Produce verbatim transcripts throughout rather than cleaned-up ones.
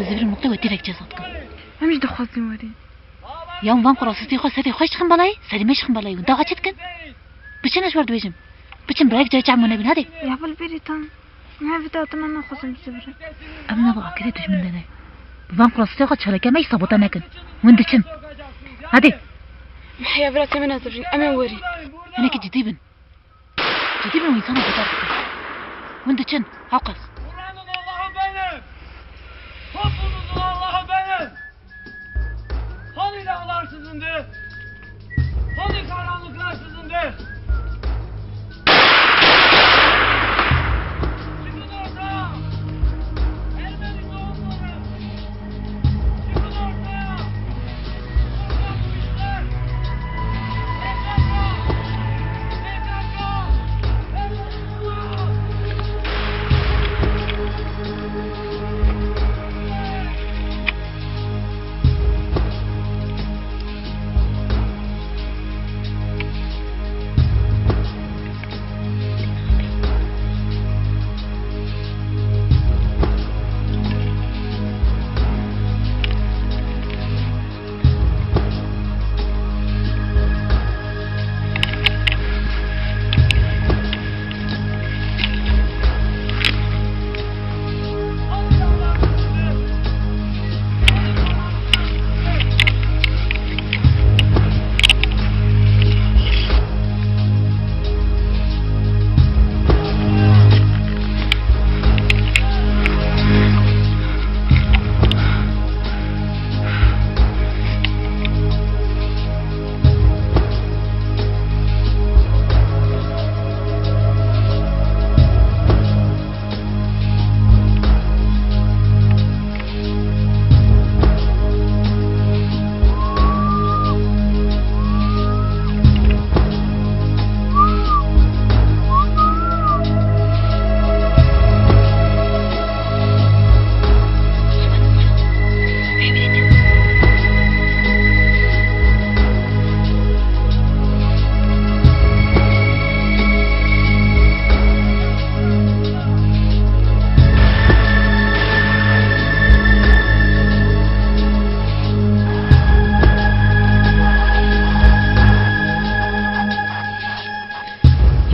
Divrim nokta we têvek ceza dikim. Em jî dixwazin werî. Ya van qurasîtê xwe serê xwe jixin belayê, serê me jixin belayê. Hûn dawa çi dikin? Biçin ez wer dibêjim. Biçin birayek cayê çav mû nebîn, hadi. Ya bil bêrî tam. Me vî datina naxwazim bizivirin. Em ne bi akirê dijmin de ne. Bi van qurasîtê xwe çaleke me jî sabote nekin. Hûn diçin. Hadi. Me heya viratê min ez dibîn. Em ê werî. Hinekî cidî bin. Cidî bin û însana bedar dikin. Hûn diçin. Hewqas. Buranın Allah'ı benim. Toplumumuzun Allah'ı benim. Hani dağlar sizindir? Hani karanlıklar sizindir? Çıkın ortaya! Ermeni doğumları! Çıkın ortaya! Ortak bu işler! P K K! P K K! Ermeni doğumları!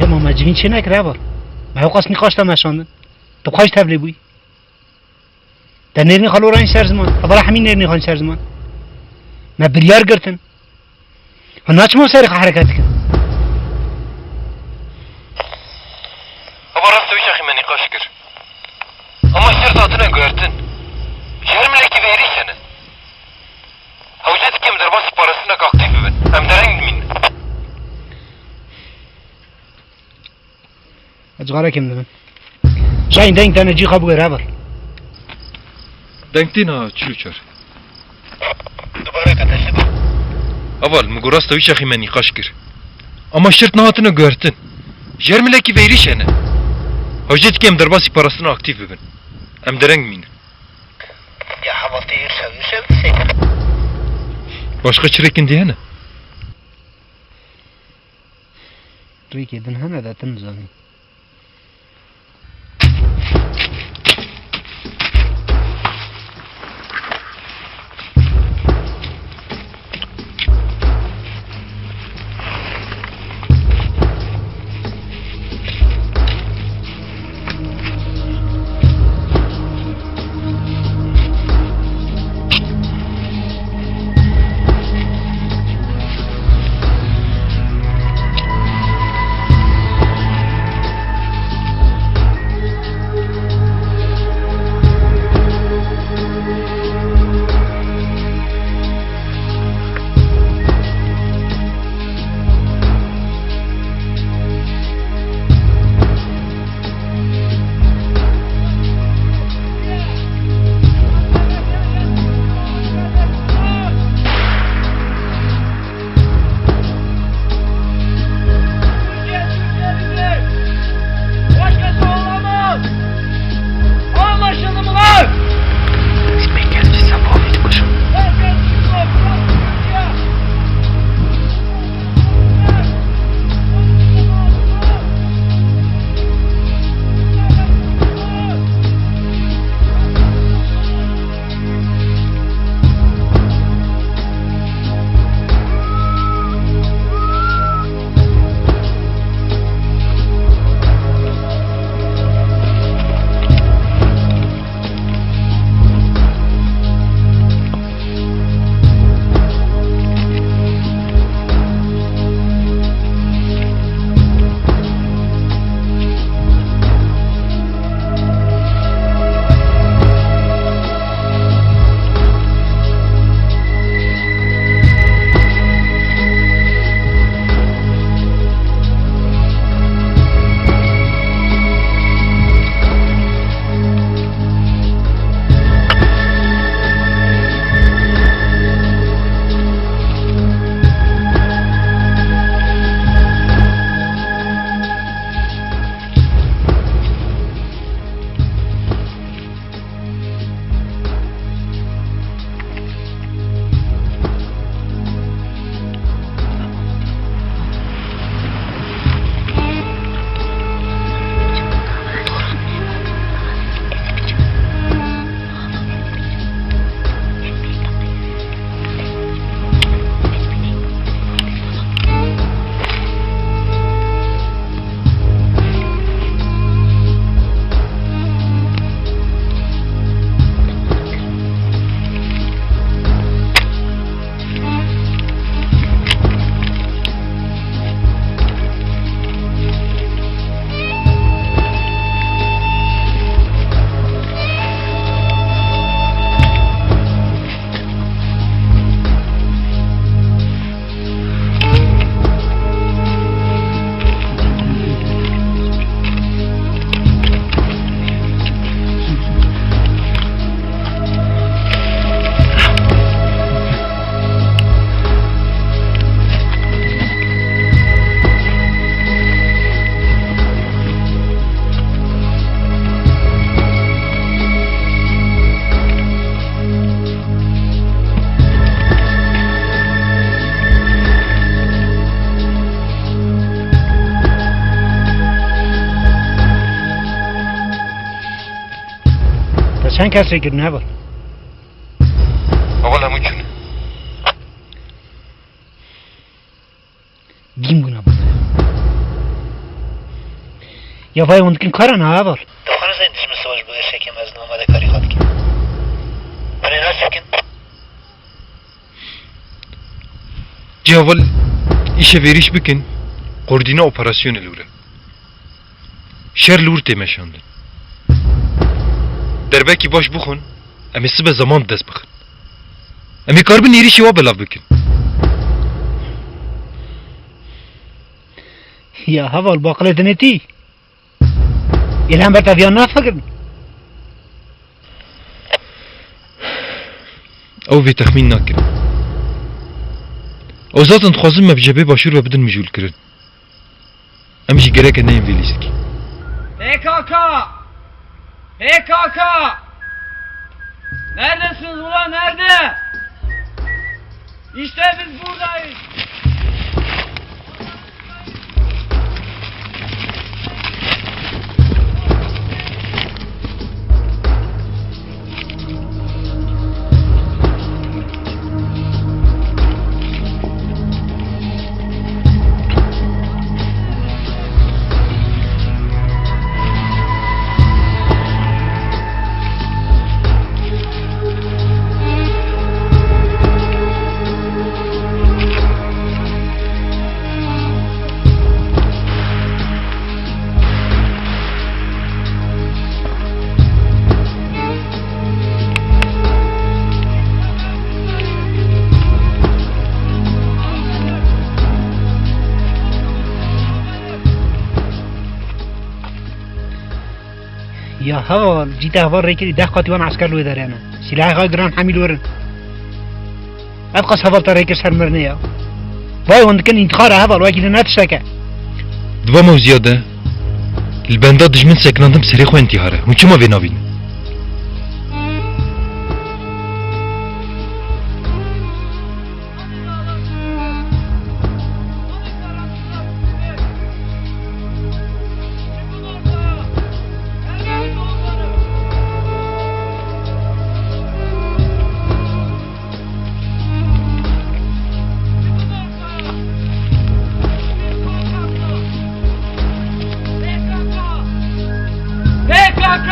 Ya mama, civîn çê nekir heva. Me hewqas nîqaş te meşandin. Tu bi xwe jî tevlê bûyî. Te nêrîn xwe lorayîn ser ziman. Hevala hemî nêrîn xwe ser ziman. Me biryar girtin. Hûn naçin wan serê xwe hereket dikin. Heba rast e, wî çaxî me nîqaş kir. Ama şert hatine guhertin. Ji her milekî ve êrîş hene. Hewce dikim derbasî parastineke aktîf bibin. Em dereng dimînin. Ez cixarekê min dibin. Şahin, deng dane cî xwe bigere heval. Deng tîna çil û çar. Dubare ke te şibî. Heval, min got rast e, wî çaxî me nîqaş kir. Ama şert nehatine guhertin. Ji her milekî ve êrîş hene. Hewce dike em derbasî parastina aktîf bibin. Em dereng mînin. Ya heval, tê êrişa wî şev dîse. Başqa çi rêkin dî hene? Rêkê din hene de, tu nizanî. Çend kes çêkirin heval? Heval hemû çûne. Dîm bûne bûne. Ya vay hûn dikin kara ne heval? Dixwaze dijmin siwaş bo êrişekê mezin amadekarî xwe dikin. Hûn ê nas bikin? Cî heval îşev êrîş bikin, koordîna operasyonê li wir e. Şer li wir tê meşandin. Derbekî baş bixwin, em ê sibe zeman bi dest bixin. Em ê karibin êrîşê wa belav bikin. Ya heval, bi aqilê dinêtî? Îlhan ber te viya nafikirin. Ew vê texmîn nakin. Ew zaten dixwazin me bi cebê başûr ve bidin mijûlkirin. Em jî gereke neyên vê lîstikî. P K K! P K K! Neredesiniz ulan, nerede? İşte biz buradayız. Ya heval, cî te heval rêkirî deh qatî wan esker li wê derê ne. Sîlahê xwe giran hemî li wir in. Ev qas heval te rêkir ser mirinê ya. Vay hûn dikin întîxar e heval, wekî din ne tiştek e. Di ba mewziya de li benda dijmin sekinandim serê xwe întîhar e. Hûn çima vê navînin? P K K!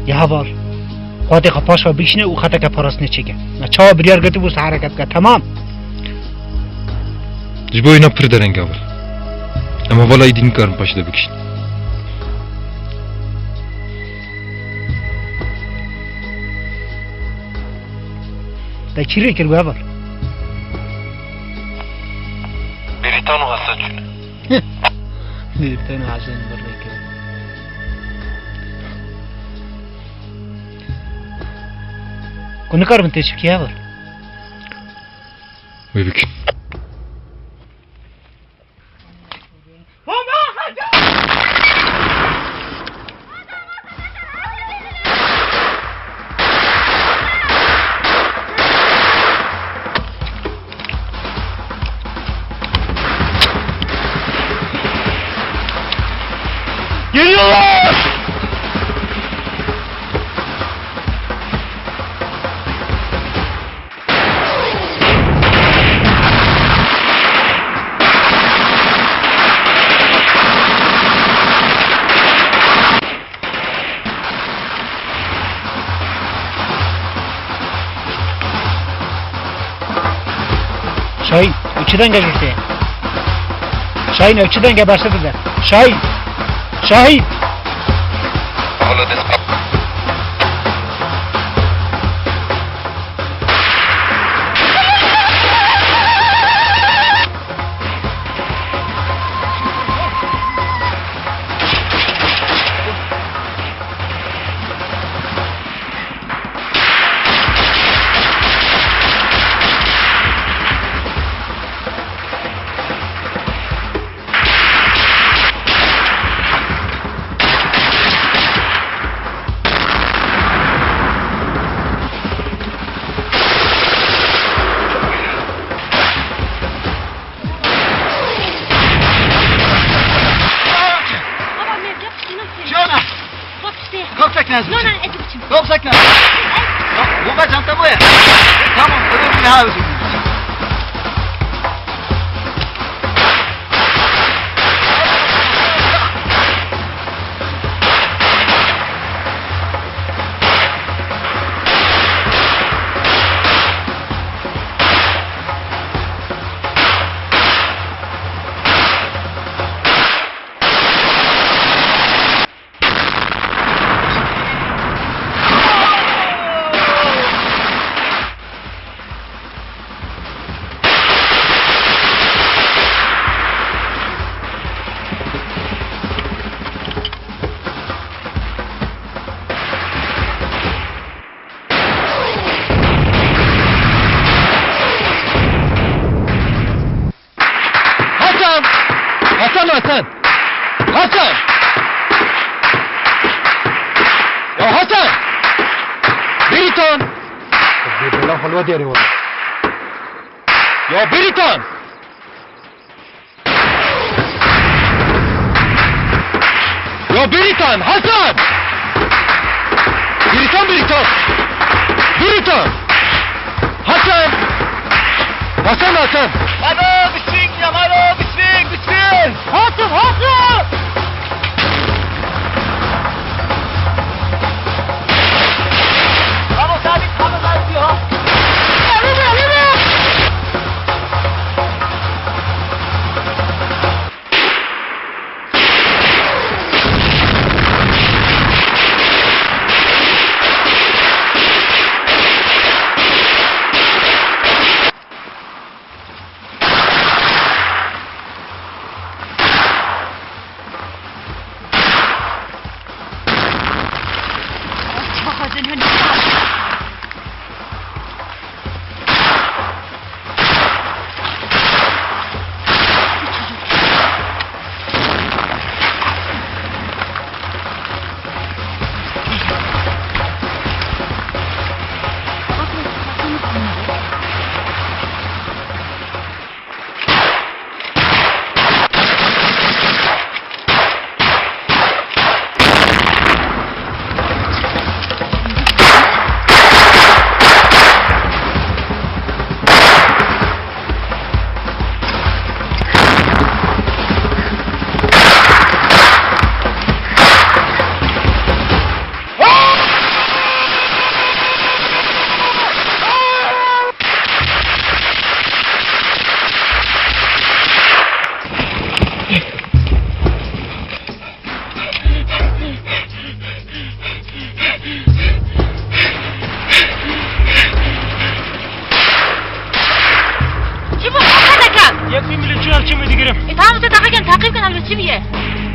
Ya heval, xwedê xwe paş ve bikişîne û xeteke parastinê çêke. Me çawa biryar girtibû se hereket bike, temam. Ji bo wîna pir dereng e heval. Em hevala êdî nikarin paşê de bikişîn. Te çi rê kir we heval? Bêrîtan û Hesen çûne. Bêrîtan û Hesen bi rê kir. Ku nikaribin tê çi bikî heval? Wê bikin. Geliyorlar! Şahin, ew çi denge ji te? Şahin, ew çi denge, berse dide. Şahin! Şahin! Baba, me yapıştı, nasıl? Şuna! Bak işte. Kalk sakın. No, no, ez biçim. Kalk sakın. Yok, bu kaç çanta bu ya? Tamam, öyle bir daha özür dilerim. Hasan! Hasan, Hasan! Hasan! Ya Hasan! Bêrîtan! Bêbela xwe li we diyarê were. Ya Bêrîtan! Ya Bêrîtan, Hasan! Bêrîtan, Bêrîtan! Bêrîtan! Hasan! Hasan, Hasan! Malo, bismik, ya Malo, bismik, bismik! Hasan, Hasan! Bravo, sabit, bravo, sabit, ya! Çi mi digirim? E, tamam, te takip ken, takip ken, elbet çi biye?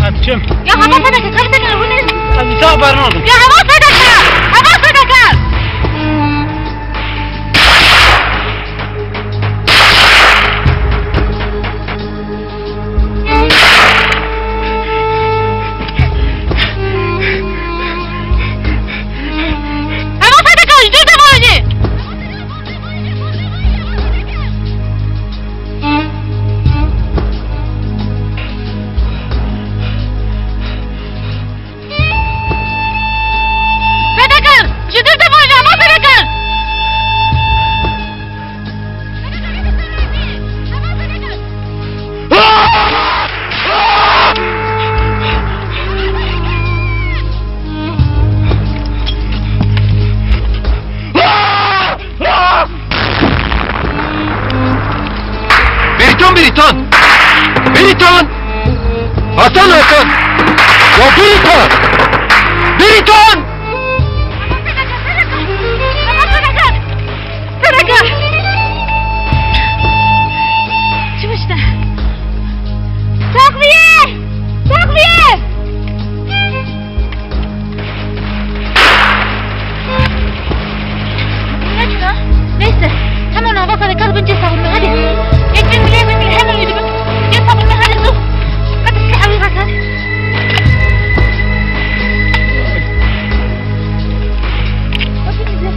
Hadi çim. Ya, hava sadaka, hava sadaka, bu ne? Hadi sağ barın oldum. Ya, hava sadaka, hava sadaka. Hava sadaka, dur da bana. Fedakar! Ji dir de bajê me fedakar! Beritan, Beritan! Beritan! Hasan, Hasan! Ya Beritan! Beritan! Sadaka! Çi işte? Takviye! Takviye! Neyse. Hemen hava sadaka bin cesa bulmaya, hadi. Ekmek bile, ekmek bile, hemen yürü. Cesa bulmaya, hadi dur. Hadi silah al, hadi. Bakın bize.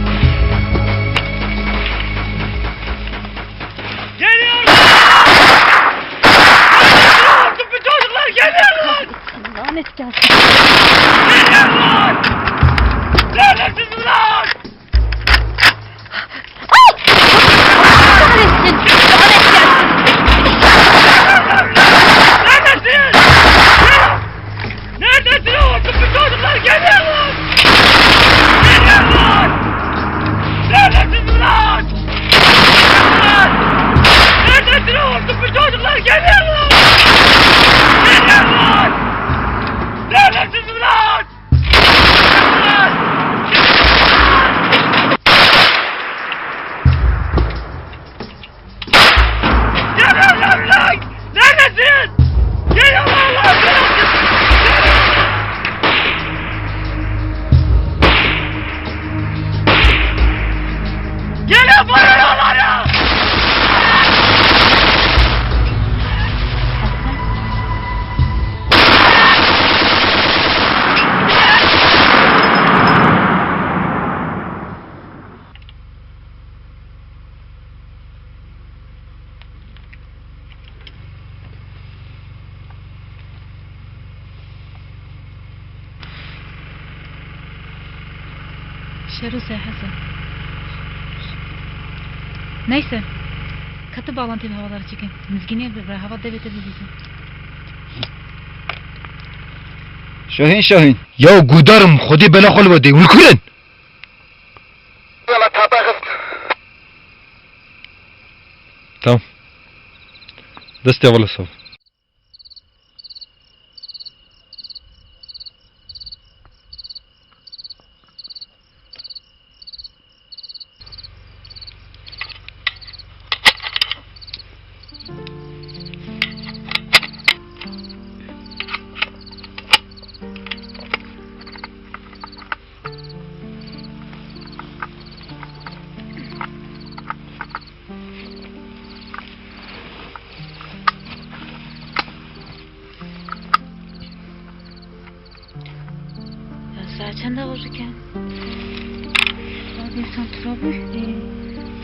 Geliyorlar! Çocuklar geliyorlar! Lanet gelsin. Geliyorlar! Neredesiniz lan? Ay! Kahretsin! Lanet gelsin! Neredesiniz? Neredesin o orospu çocuklar? Geliyorlar! Geliyorlar! Neredesiniz lan? Neredesin o orospu çocuklar? Geliyorlar! Geliyorlar! Neredesin lan? Gel lan, lan, lan! Neredesin? Gel lan, lan, lan! Gel lan, bana lan, lan, lan! Şerûse Hesen. Neyse. Katı bağlantıyı havalara çekin. Mizgini bir hava devete bir bizim. Şahin, Şahin. Ya gudarım, xwedê bela xwe li we dê. Hûn kurin? Tamam. Destê hevala sağ ol. Ya saet çend oldu ki? Saet insan turabı.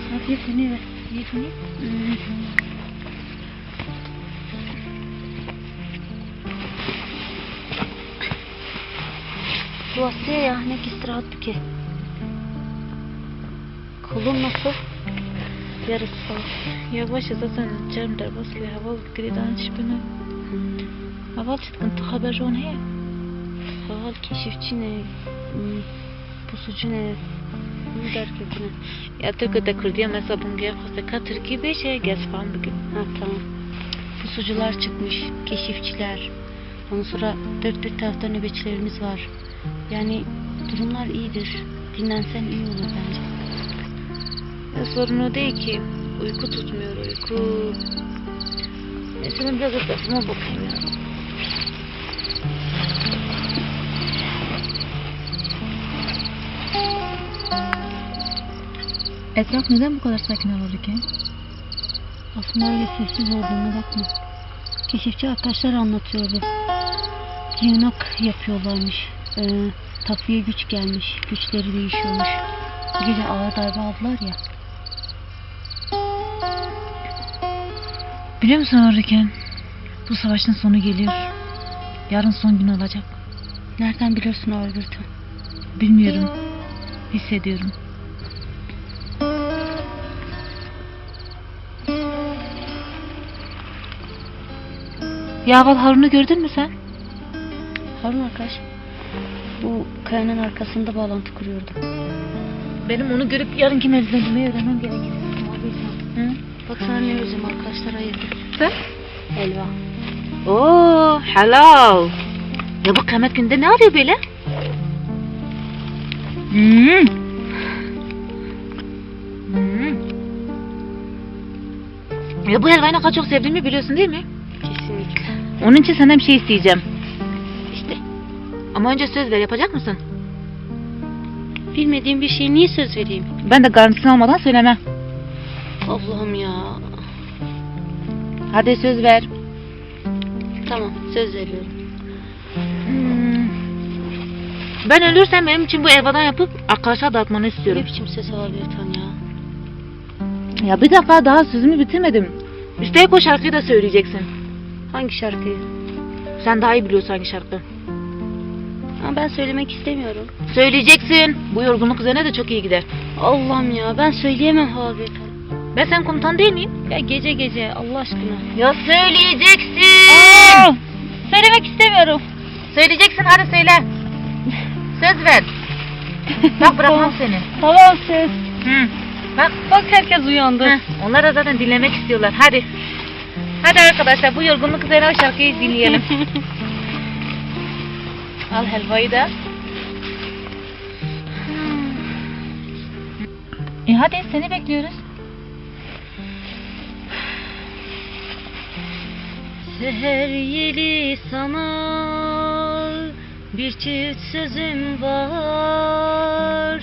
Saet yek û nîv e. Yek û nîv? Hmm. Duasıya ya, hinek istirahat bike. Kolun nasıl? Yarısı falan. Ya baş e, zaten çerm derbas kiriye, heval girêdan çi bine. Hmm. Heval çi dikin, tu xeber ji wan heye? Heval keşifçi ne, hmm, pusucu ne, hûn derketine. Ya Tirk û te Kurdiye mesela bûn gel xweste ka Tirkî bêje, gel fam bikin. Ha, tamam. Pusucular çıkmış, keşifçiler. Ondan sonra dört bir tarafta nöbetçilerimiz var. Yani durumlar iyidir. Dinlensen iyi olur bence. Ya sorun o değil ki. Uyku tutmuyor, uyku. Şunu biraz etrafıma bakayım ya. Etraf neden bu kadar sakin alırken? Aslında öyle sessiz olduğuna bakma. Keşifçi arkadaşlar anlatıyordu. Yığınak yapıyorlarmış. Ee, tapuya güç gelmiş. Güçleri değişiyormuş. Bu gece ağır darbe aldılar ya. Biliyor musun Ulrike? Bu savaşın sonu geliyor. Yarın son gün olacak. Nereden biliyorsun Alberto? Bilmiyorum. Hissediyorum. Ya Heval, Harun'u gördün mü sen? Harun arkadaş. Bu kayanın arkasında bağlantı kuruyordu. Benim onu görüp yarınki mevzilerimi öğrenmem gerek. Hı? Bak sana ne vereceğim, arkadaşlar ayırdı. Sen? Helva. Oo, helal. Ya bu kıyamet gününde ne arıyor böyle? Hmm. Hmm. Ya bu helvayı ne kadar çok sevdiğimi biliyorsun değil mi? Kesinlikle. Onun için senden bir şey isteyeceğim. İşte. Ama önce söz ver, yapacak mısın? Bilmediğim bir şeyi niye söz vereyim? Ben de garantisini almadan söylemem. Allah'ım ya. Hadi söz ver. Tamam, söz veriyorum. Hmm. Ben ölürsem benim için bu helvadan yapıp arkadaşa dağıtmanı istiyorum. Ne biçim söz abi Ertan ya? Ya bir dakika, daha sözümü bitirmedim. Üstelik o şarkıyı da söyleyeceksin. Hangi şarkıyı? Sen daha iyi biliyorsun hangi şarkı. Ama ben söylemek istemiyorum. Söyleyeceksin. Bu yorgunluk üzerine de çok iyi gider. Allah'ım ya, ben söyleyemem abi. Ben senin komutan değil miyim? Ya gece gece Allah aşkına. Ya söyleyeceksin. Aa, söylemek istemiyorum. Söyleyeceksin, hadi söyle. Söz ver. Bak bırakmam seni. Tamam, söz. Hı. Bak. Bak herkes uyandı. Hı. Onlar da zaten dinlemek istiyorlar. Hadi. Hadi arkadaşlar, bu yorgunluk üzerine o şarkıyı dinleyelim. Al helvayı da. E hadi, seni bekliyoruz. Seher yeli sana bir çift sözüm var.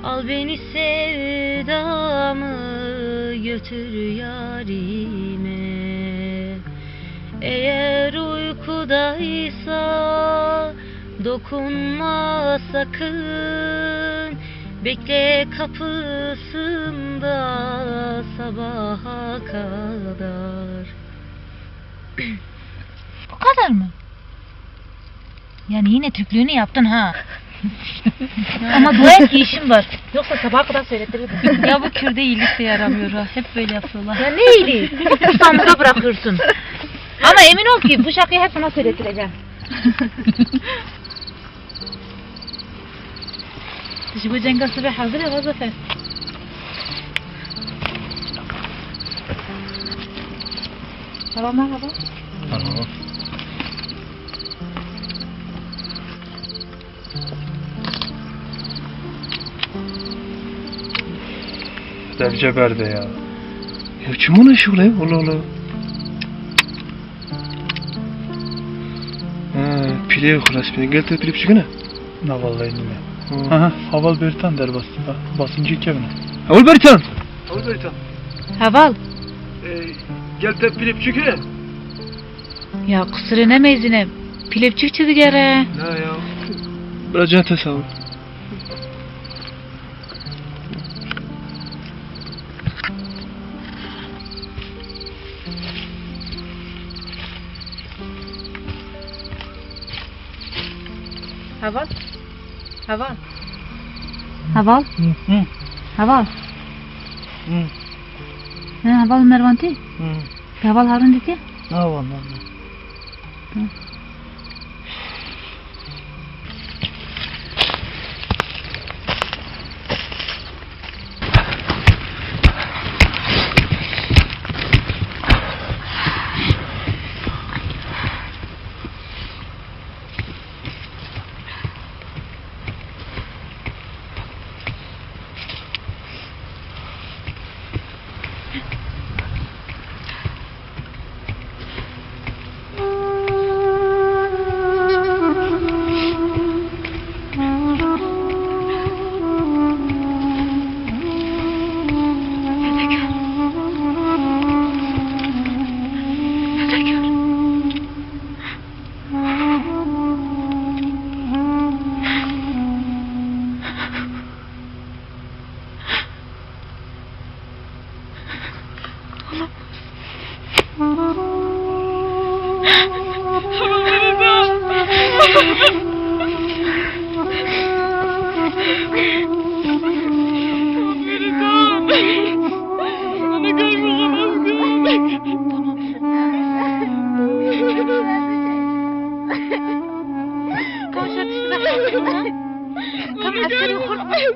Al beni sevdamı götür yarime. Eğer uykudaysa dokunma sakın. Bekle kapısında sabaha kadar. Bu kadar mı? Yani yine Türklüğünü yaptın ha. Ama dua et ki işim var. Yoksa sabaha kadar söylettirirdim. Ya bu Kürde iyilik de yaramıyor ha. Hep böyle yapıyorlar. Ya ne iyiliği? Hep kursağımıza bırakıyorsun. Ama emin ol ki bu şarkıyı hep sana söylettireceğim. Ji bo cenga sibê hazir e, Zafer? Merhaba, merhaba. Merhaba. Devce berde ya. Ya çi mane şûle? Allah Allah. Ha, pîlê xelas pîlê. Gel te pîlê biçûk hene? Na vallahi nîne. Hı. Aha, Heval Bertan derbas dibe. Basıncı kevine. Heval Bertan! Heval Bertan! Heval. E, gel te pîlê biçûk hene? Ya qusirê nemeyzîne. Pîlê biçûk çi digere? Na ya. Bira can te sağ ol. Heval? Heval? Heval? Hı, hı. Heval? Hı. He, Heval Mervantî? Hı. Heval Harun dîtiye? Na, wan, wan, wan. Hı.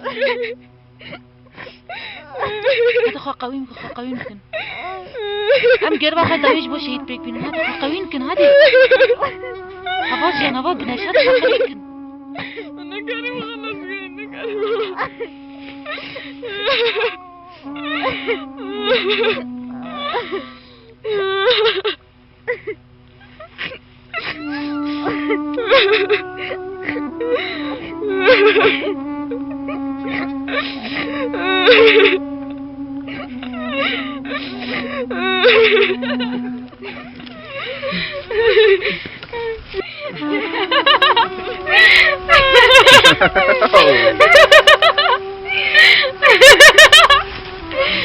Hadi xwe qewîn bikin, xwe qewîn bikin. Em geriba xwe dawî ji bo şehîd pêk bînin. Hadi xwe qewîn bikin, hadi. Heval jiyan, heval güneş, hadi xwe qewîn bikin. Nikarim xelas bikin, nikarim.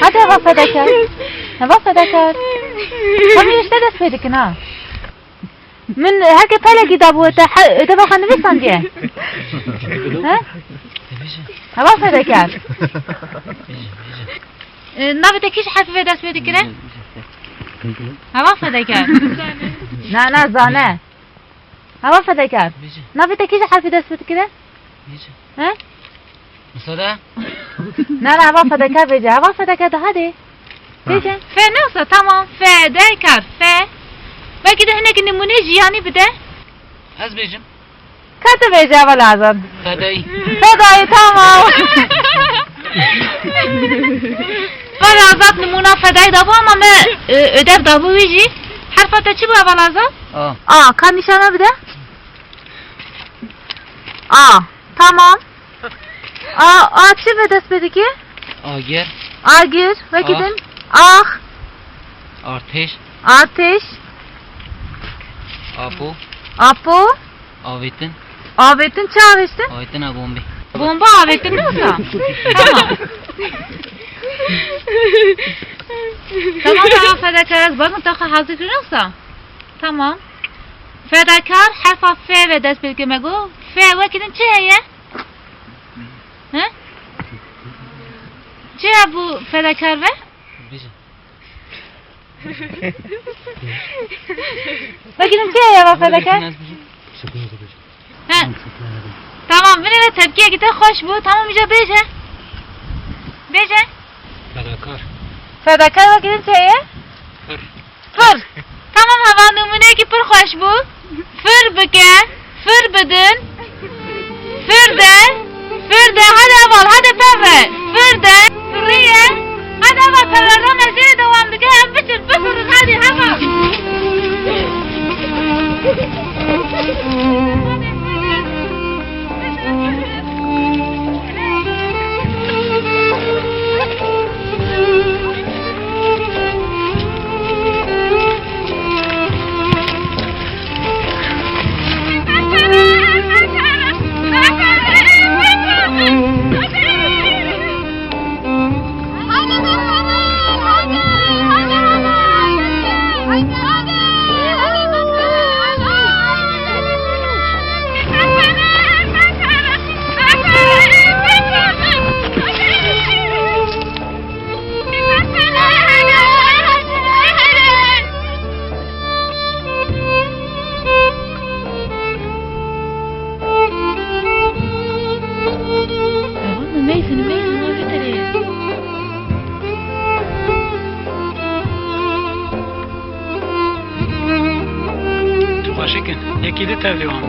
Hadi heval fedakar. Heval fedakar. Tam yürüyüşte dest pê dikin ha. Min herkê pelekî dabû te he-, ödeva xwe nivîsandiye. He? Heval fedakar. E, navê te kî ji herfê vê dest pê dikire? Heval fedakar. Na, na, zane. Heval fedakar. Navê te kî ji herfê dest pê dikire? He? Musada? Na, na, heval fedakar bêje. Heval fedakar de hadi. Bêje. Fe ne wisa? Tamam. Fedakar. Fe. Belkî de hinek nimûnê jiyanî bide. Ez bêjim. Ka tu bêje heval Azad. Fedayî. Fedayî, tamam. Heval Azad nimûna fedayî dabû ama me, e, ödev dabû wî jî. Herfa te çi bû heval Azad? A. A. Ka nîşana bide. A. Tamam. A, a çi ve dest pê dike? Agir. Agir. Wekî din. Ax. Artêş. Artêş. Apo. Apo. Avêtin. Avêtin, çi avêtin? Avêtina bombê. Bomba avêtin ne wisa? Tamam. Tamam, tamam, fedakar, ez bazen taxa hazir kirin wisa. Tamam. Fedakar herfa F ve dest pê dike me got. F wekî din çi heye? He? Çi hebû fedakar ve? Bêje. Wekî din çi heye va fedakar? He. Tamam, binêre tepkiyekî te xweş bû. Tamam, îca bêje. Bêje. Fedakar. Fedakar wekî din çi heye? Fir. Fir. Tamam, heval nimûneyekî pir xweş bû. Fir bike, fir bidin. Fir de, fir de, hadi heval, hadi peve. Fir de, firiye. Hadi heval, peve, rame jê dewam dike, em biçin, bifirin, hadi heval. Tu xweşik in. Yekî di tevlî wan.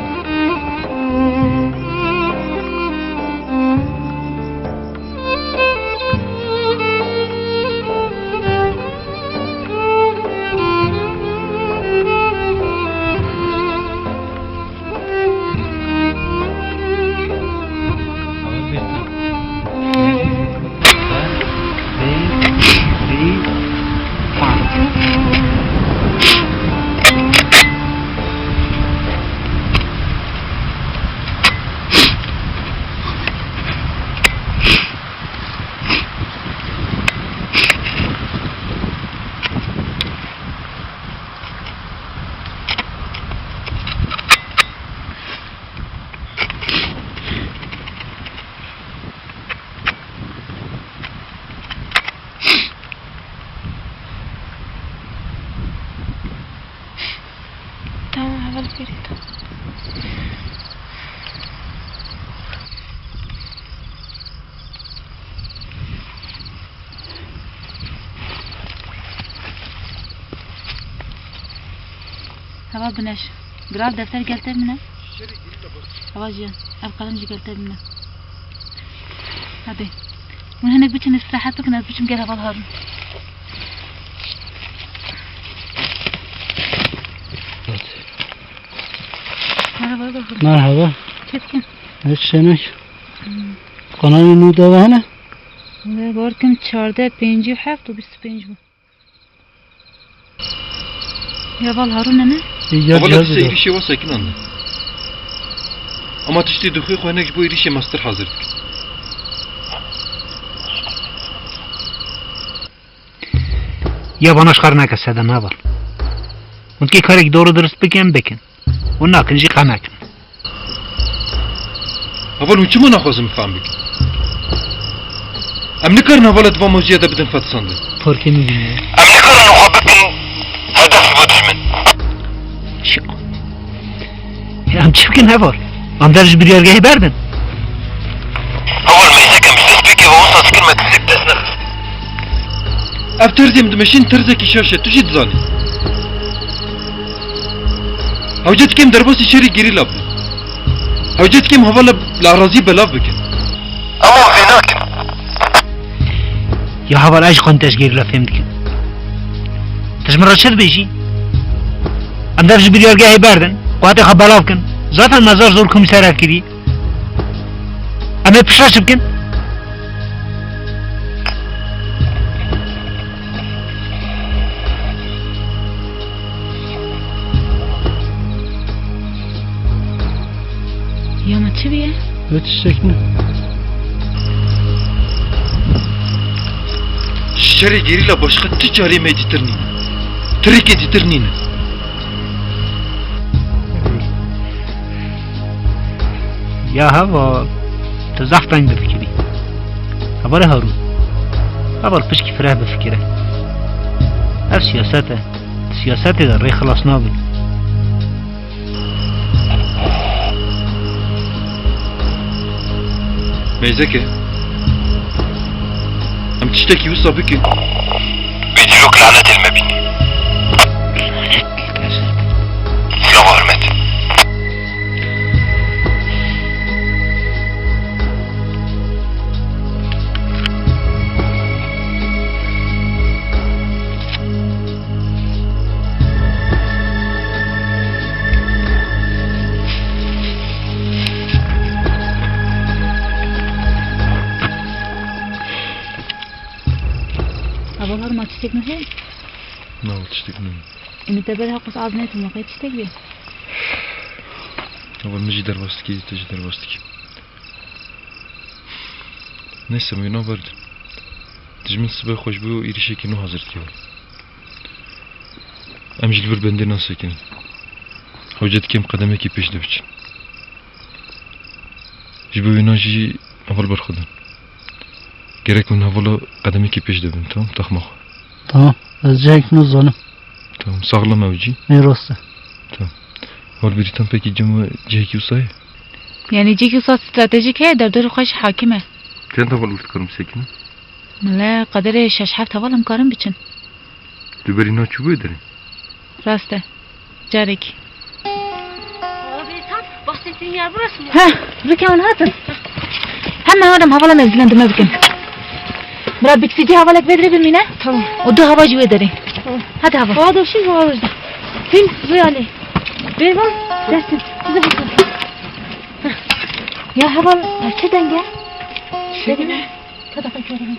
Ava bineş. Bira, defter gel te bine. Ava jî, ev qelem jî gel te bine. Hadi. Hûn hinek biçin îstirahet bikin, ez biçim gel heval Harun. Merhaba, buyurun. Merhaba. Çetin. Hiç şey yok. Hmm. Kanalê nû de hene? Gorkim çardeh, pêncî û heft û bîst û pênc bû. Heval Harun ne? Heval, ya, tiştê êrîşê we sekinandin. Ama tiştê dixê xwe hinek ji bo êrîşê mestir hazir dikin. Ya bana şixar neke Sedem heval. Hûn dikê karekî doğru dirist bikin, bikin. Hûn nakin jî qe mekin. Heval, hûn çima naxwazin min fam bikin? Em nikarin hevala di van mewzuya de bidin fetisandin. Parkê min bîne. Em nikarin xwe bikin hedef ji bo dijmin. Şi-, Ya em çi bikin heval? Em dev ji biryargehê berdin. Heval, meyzek em ji destpêkê ve wisa fikir me kesek dest nexist. Ev terzê em dimeşîn terzekî şaş e, tu jî dizanî. Hewce dikim derbasî şerî gerîla bibin. Hewce dikim hevala li erazî belav bikin. Ama em vê nakin. Ya heval, ez jî xwe te ji gerîla fêm dikim. Tu ji min re çi dibêjî? Em dev ji biryargehê berdin, quwetê xwe belav kin. Zaten me zar zor komîser ev kirî. Em ê piştre çi bikin? Ya me çi bûye? Hiç tiştek ne. Şerê gerîla başqa tu çarê me dîtir nîne. Tirikê dîtir nîne. Ya heval, tu zehf teng difikirî. Hevalê Harûn. Heval, pişkî fireh bifikire. Ev siyaset e. Siyasetê de rê xilas nabî. Meyzeke. Em tiştekî wisa bikin. Bê dîrok lanetê li me bînî. Silav û hurmet. Ava, var ma tiştek nexê? Na, tiştek nexê. Emi te ber haqos az netin, waqê tiştek bê. Ava, min jî derbas dikî, te jî derbas dikî. Neyse, wê naverdin. Dijmin sibe xwe ji bo êrişekî nû hazir dike. Em jî li vir bendê nasekinin. Hewce dike em qedemekî pêş de biçin. Ji bo wêna jî heval berxwedin. Gerek hûn hevala qedemekî pêş de bin, tamam? Taxma xwe. Tamam. Ez cihek nû zanim. Tamam, saxlem ew cî. Ê rast e. Tamam. Hol bîrîtan pekî cem cihekî wisa ye? Yanî cihekî wisa stratejîk heye, derdorê xwe jî hakim e. Çend heval dikarim sekînim? Mele qederê şeş heft heval em karin biçin. Tu berî na çûbûyê derê? Rast e. Carekî. Baba Bêrîtan, bahsettiğin yer burası mı? Heh, rike hûn hatin. Hemen adam hevala mevzilen dime bikin. Bira biksicî hevalek vê derê bimîne. Tamam. Û du heva jî wê derê. Tamam. Hadi hava. Hava doşin, hava doşin. Bin, Zuyali. Bêvan, dersin. Size bakın. Ya heval, çi denge? Şöyle. Kada kaçıyorum.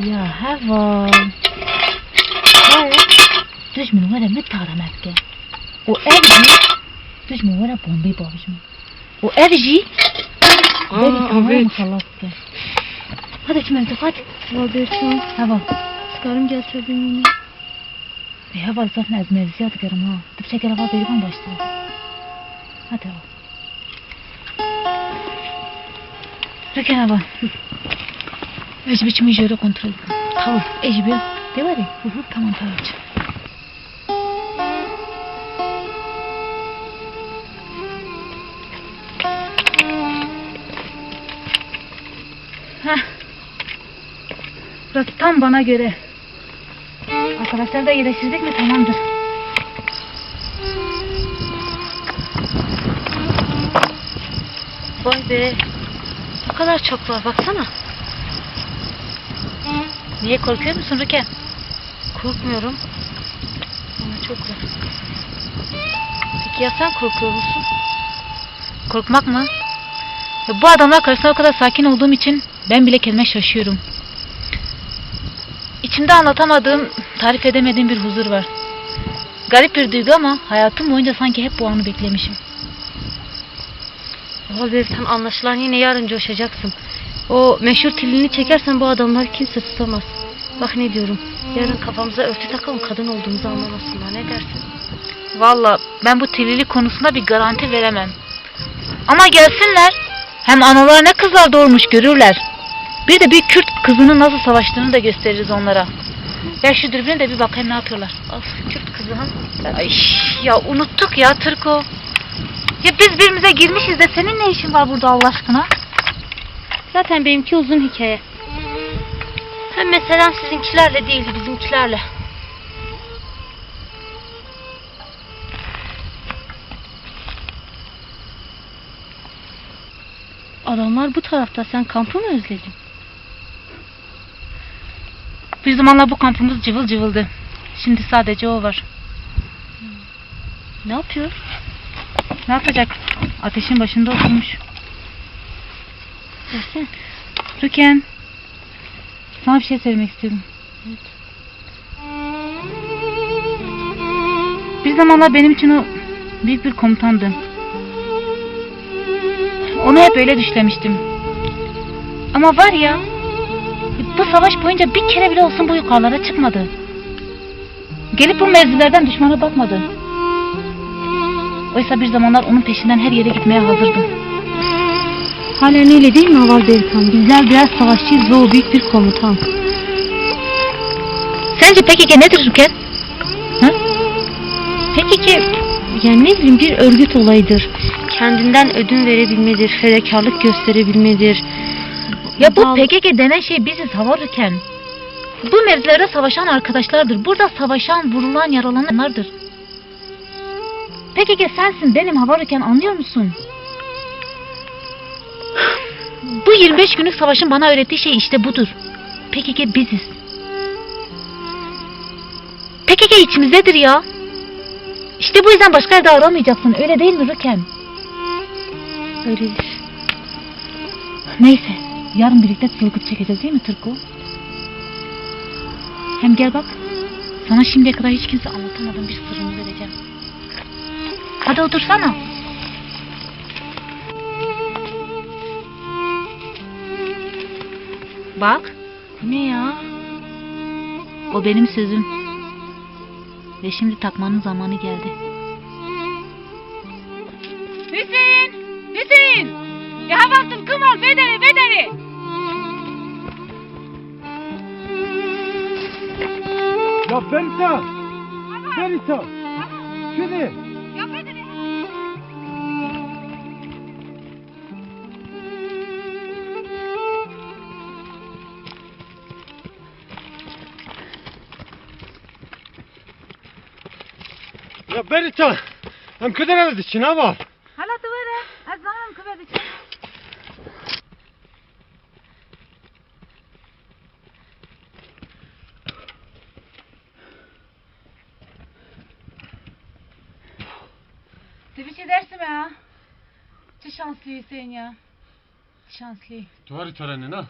Ya heval. He. Dijmin were min tara me bike. Û ev jî dijmin were bombê bavijmin. Û ev jî Aa, berî tamam evet. Xelas bike. Hadi çi mevzu, hadi. Ava Bêrîtan. Heval. Sikarim gel te bimîne. Ê heval, zaten ez mevziya digerim ha. Tu biçe gel ava Bêrîvan baştir. Hadi ava. Rike ava. Ez biçim jê re kontrol bikim. Tamam. Ez bi. Dewa de. Hı hı. Tamam, tamam. Heh. Burası tam bana göre. Arkadaşlar da yerleştirdik mi tamamdır. Vay be. Ne kadar çok var, baksana. Niye, korkuyor musun Rüken? Korkmuyorum. Ama çok var. Peki ya sen korkuyor musun? Korkmak mı? Ya bu adamlar karşısında o kadar sakin olduğum için ben bile kendime şaşıyorum. İçimde anlatamadığım, tarif edemediğim bir huzur var. Garip bir duygu ama hayatım boyunca sanki hep bu anı beklemişim. Vay be, sen anlaşılan yine yarın coşacaksın. O meşhur tilini çekersen bu adamlar kimse tutamaz. Bak ne diyorum. Yarın kafamıza örtü takalım, kadın olduğumuzu anlamasınlar. Ne dersin? Valla ben bu tilili konusunda bir garanti veremem. Ama gelsinler. Hem analar ne kızlar doğurmuş görürler. Bir de bir Kürt kızının nasıl savaştığını da gösteririz onlara. Ver şu dürbünü de bir bakayım ne yapıyorlar. Of, Kürt kızı ha. Ay, ya unuttuk ya Türko. Ya biz birbirimize girmişiz de senin ne işin var burada Allah aşkına? Zaten benimki uzun hikaye. Hem meselem sizinkilerle değildi, bizimkilerle. Adamlar bu tarafta, sen kampı mı özledin? Bir zamanlar bu kampımız cıvıl cıvıldı. Şimdi sadece o var. Ne yapıyor? Ne yapacak? Ateşin başında oturmuş. Versene. Rüken, sana bir şey söylemek istiyorum. Evet. Bir zamanlar benim için o büyük bir komutandı. Onu hep öyle düşlemiştim. Ama var ya, bu savaş boyunca bir kere bile olsun bu yukarılara çıkmadı. Gelip bu mevzilerden düşmana bakmadı. Oysa bir zamanlar onun peşinden her yere gitmeye hazırdı. Halen öyle değil mi Aval Delikan? Bizler biraz savaşçıyız ve o büyük bir komutan. Sence P K K nedir Rüken? Ha? P K K, yani ne bileyim, bir örgüt olayıdır. Kendinden ödün verebilmedir, fedakarlık gösterebilmedir. Ya bu Dal- P K K denen şey biziz Hava Rüken. Bu mevzilerde savaşan arkadaşlardır. Burada savaşan, vurulan, yaralananlardır. P K K sensin, benim Hava Rüken, anlıyor musun? Bu yirmi beş günlük savaşın bana öğrettiği şey işte budur. P K K biziz. P K K içimizdedir ya. İşte bu yüzden başka yerde aramayacaksın, öyle değil mi Rüken? Öyledir. Neyse, yarın birlikte çığlık çekeceğiz değil mi Türko? Hem gel bak, sana şimdiye kadar hiç kimse anlatamadığım bir sırrımı vereceğim. Hadi otursana. Bak. Bu ne ya? O benim sözüm. Ve şimdi takmanın zamanı geldi. Hüseyin! Hüseyin! Ya heval tu kim ol? Vedere, vedere! Ya Berita! Berita! Şöyle! Ya vedere! Ya Berita, em kudere diçin ava? Hala tu were, ez zanim ku ve diçin. Tu biçî Dersim'e ha? Çi şanslî Hüseyin ya. Çi şanslî. Tu herî törenê ne?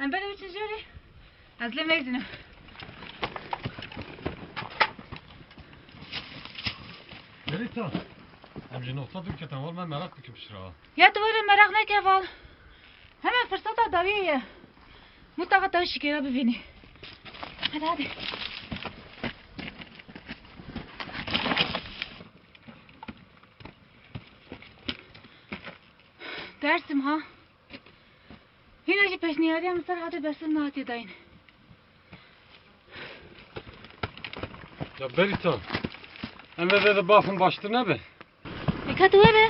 Em berê biçin jorê. Ez lê meyzînim. Berita, em ji nokta dûr ketin, wal me meraq dikim piştre. Ya tu were meraq neke val. Hemen firseta dawiyê ye. Mutlaka te şikêra bivînî. Hadi, hadi. Dersim ha. Hîna jî pêşniyariya min ser hatê Bersim nehatiye dayîn. Ya Berîta, em vê de bafin baştir nebe? Eka tu were.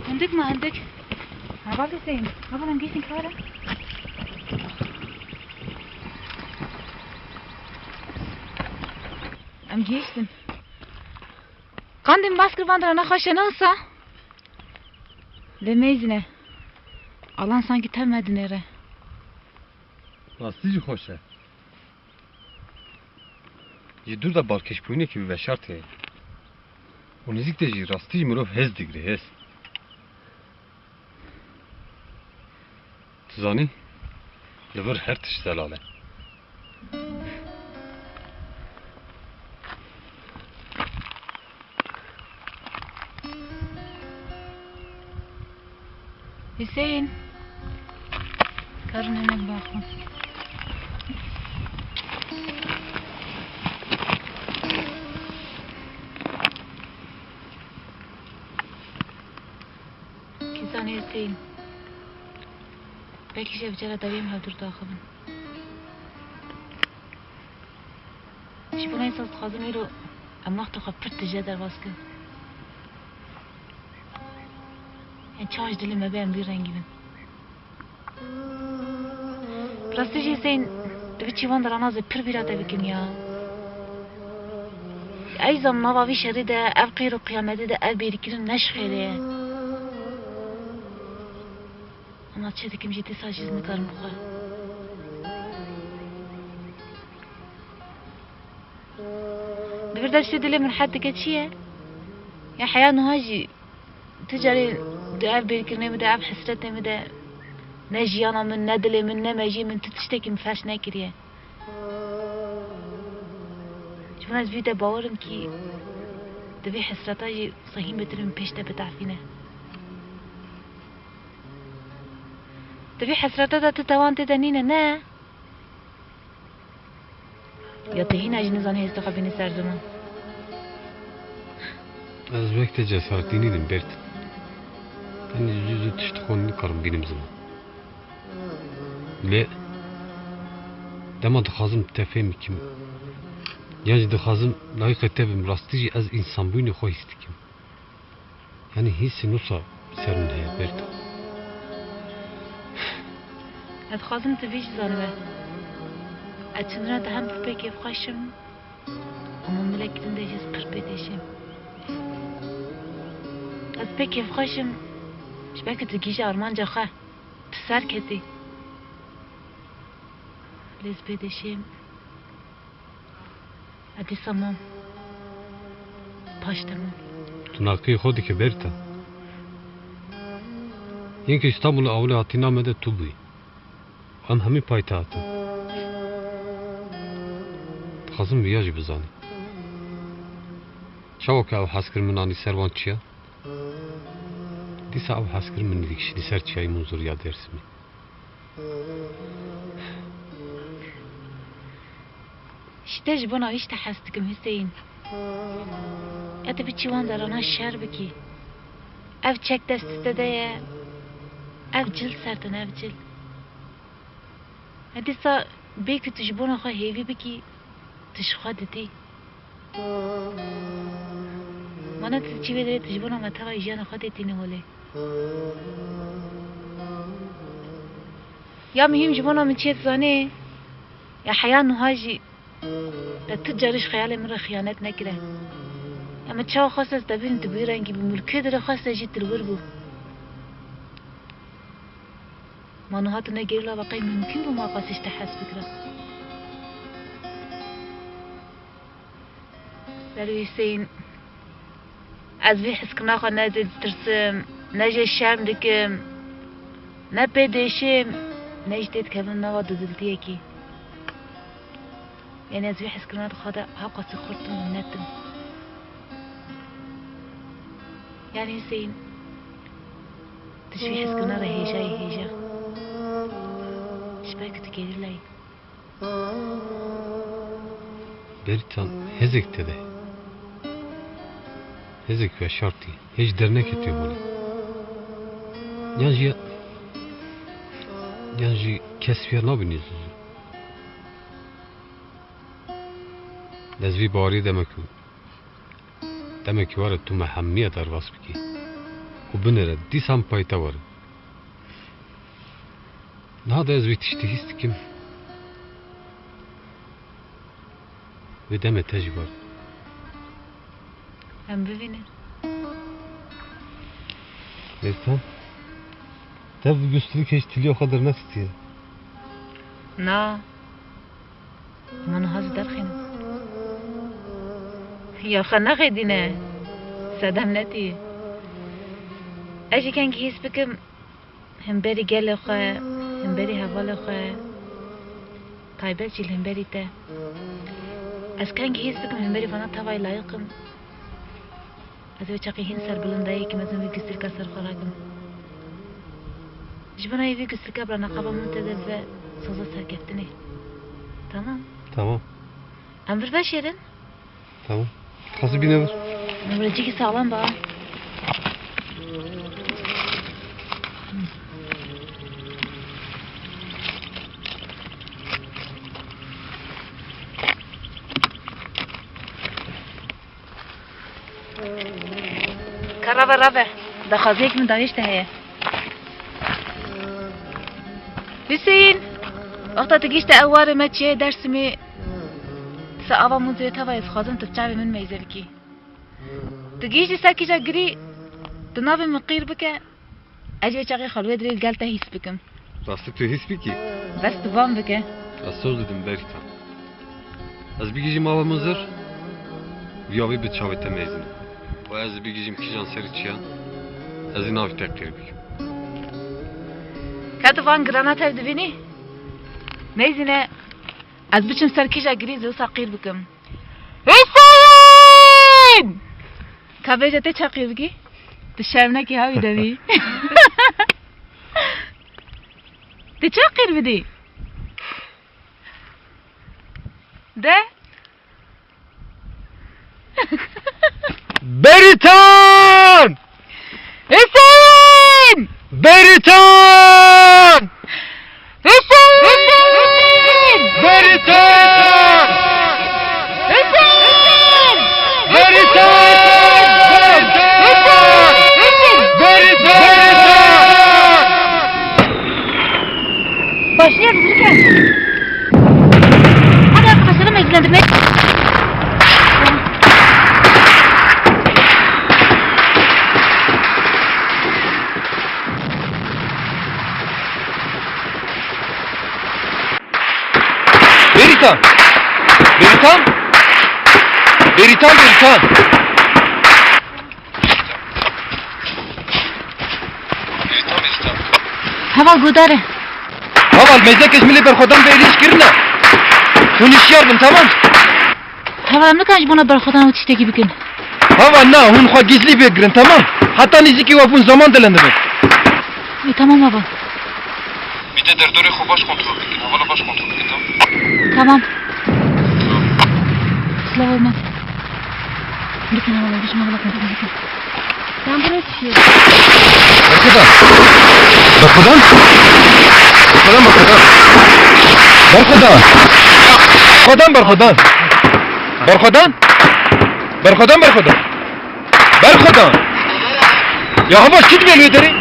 Hindik ma hindik. Heval Hüseyin, heval em gihîştin kara. Em gihîştin. Qandê min bas kir van dira nexweşe ne wisa? Lê meyzine. Alan sanki tev me dinêre. Rastî jî xweş e. Ji dûr de balkêşbûyînekî bi veşartî heye. Û nêzîk de jî rastî jî mirov hêz digire, hêz. Tu zanî, li vir her tişt zelal e. Hüseyin. Karın hemen bakma. Kî zanî Hüseyin. Belkî ji ev cara dawiyê em hevdûr daxivin. Ji bo neyê saz dixwazim îro em wexta xwe pir tije derbas kin. Em çawa ji dilê me bê em vî rengî bin. Bi rastî jî Hüseyin, di vî çîvan de rana ez ê pir bîra te bikim ya. Ey zam nava vî şerî de, ev qîr û qiyametê de ev bêrîkirin ne ji xêrê ye. Ama çi dikim jî dîsa jî ez nikarim xwe. Di vir de tiştê dilê min hed dike çi ye? Ya heya niha jî tu carê di ev bêrkirinê min de, ev hesretê min de ne jiyana min, ne dilê min, ne mejiyê min tu tiştekî min ferş nekiriye. Ji bo ez vî de bawer im kî di vî hesreta jî sehîmê tu min pêş te bitefîne. Di vî hesreta de tu tewan tê de nîne, ne? Ya tu hîna jî nizanî hêstê xwe bînî ser ziman? Ez wek te cesaretî nînim Bêrtin. Tenê zû zû tişt xwe nikarim bînim ziman. Lê dema dixwazim te fêm bikim, yan jî dixwazim layîqê te bim, rastî jî ez însanbûyînê xwe hîs dikim. Yanî hîsê nûsa ser min heye, Berta. Ez dixwazim tu vî jî zanibe. Ez çendina te hem pir pê kêfxweş im, ama milekî din de jî ez pir pê dêşim. Ez pê kêfxweş im, ji ber ku tu gihîşî armanca xwe, tu serketî. Lê ez pê dêşim. Ez dîsa mam. Paş te mam. Tu naqiyê xwe dike Berta. Yên ku Îstanbulê awilê hatîna me de tu bûyî. Em hemî paytehî hatin. Dixwazim viya jî bizanî. Çawa ku ew hez kir min anî ser wan çiya, dîsa ew hez kir min dikişînî ser çiyayê Munzur ya Dêrsimê. Ji te, ji bona wî ji te hez dikim Hüseyin. Ya tu biçî wan zarana şer bikî. Ev çek destê te de ye. Ev cil ser tune, ev cil. Ya dîsa bê ku tu ji bona xwe hêvî bikî, tu ji xwe didî. Mana tu diçî vê derê, tu ji bona me teva jiyana xwe tê tînî holê. Ya muhîm ji bona min çi ye dizanî? Ya heya niha jî te tu carî ji xeyalê min re xiyanet nekire. Ya min çawa xwest ez te bînim, tu bi wî rengî bû, min li kê derê xwest ez jî tu li wir bû. Ma niha tu negerî lava qey mimkun bû ma qasî ji te hez bikira? Berê Hüseyin, ez vî hezkirina xwe ne jê ditirsim, ne jê şerm dikim, ne pê dêşim, ne jî tê dikevim nava dudiltiyekî. Yanî ez vî hezkirina xwe de hewqasî xurt im û net im. Yanî Hüseyin, tu ji vî hezkirina re hêjayî hêja. Ji ber ku tu gerîla yî. Beritan, hêzek te de. Hêzek veşartî. Hêj dernekê tê holê. Yan jî, yan jî kes viya nabînî zû zû. Ez vî baweriyê demek û Demekî were tu me hemiya derbas bikî û binêre dîsa em pay te werin. Niha de ez vî tiştî hîs dikim. Vê demê te jî werin. Em bivînin. Lê sen? Te bi gustilî kêş tiliya xwe dernexstiye. Na. Hema niha jî derxînim. Ya xwe nexêdîne. Sedem netî. Ez jî kengî hîs bikim. Hemberî gelê xwe, hemberî hevalê xwe, taybet jî li hemberî te. Ez kengî hîs bikim hemberî vana tavayê layiq im. Ez ê çaxê hîn serbilind dayê kim, ez ê vî gustilka ser xwe rakim. Ji bona vî gustilka bila neqaba min te de bibe soza serkeftinê. Tamam. Tamam. Em vir veşêrin. Tamam. Xasî bîne vir. Nûrecikî saxlem ba. Ka rave, rave. Daxwaziyek min dawî ji te heye. Hüseyin, wexta tu gihîşte ew warê me çiyayê Dersimê, disa ava mûzê tava ez dixwazim tu bi çavê min meyze bikî. Tu gihîştî ser kîja girî, tu navê min qîr bike, ez jî wê çaxê xwe li wê dirê li gel te hîs bikim. Rastî tu hîs bikî? Bes tu van bike. Ez soz didim Berîtan. Ez bigihîjim ava Muzir, vî avî bi çavê te meyzîne. Û ez bigihîjim kîjan serî çiyan, ez ê navê te qîr bikim. Ka tu van girana tev dibînî? Meyzîne, ez biçim ser kîja girî, zê wisa qîr bikim. Hüseyin! Ka bêje tê çi qîr bikî? Tu şerm nekî ha wî demî. Tu çi qîr bidî? De? Berîtan! Hüseyin! Berîtan! Hüseyin! Berîtan! Hüseyin! Berîtan! Berîtan! Başlıyoruz lütfen. Hadi arkadaşlarım, ödüllendirmeye. Bêrîtan! Bêrîtan! Bêrîtan, Bêrîtan! Heval guhdar e. Heval, mêzekê ji milê berxwedan ve êrîş kirine. Hûn hişyar bin, temam? Heval, em nikarin ji bona berxwedan û tiştekî bikin. Heval, na, hûn xwe gizlî bigirin, temam? Heta nîzikî we bûn zaman dilendibin. Ê, temam heval. Bir de derdorê xwe baş kontrol bikin, hevala baş kontrol bikin, tamam? Tamam. Silav olmaz. Bikin heval, bikin heval kontrol bikin. Ben buraya düşüyorum. Berxwedan. Berxwedan. Berxwedan, Berxwedan. Berxwedan. Berxwedan, Berxwedan. Berxwedan. Berxwedan, Berxwedan. Berxwedan. Ya heval, çi dibê li wê derê?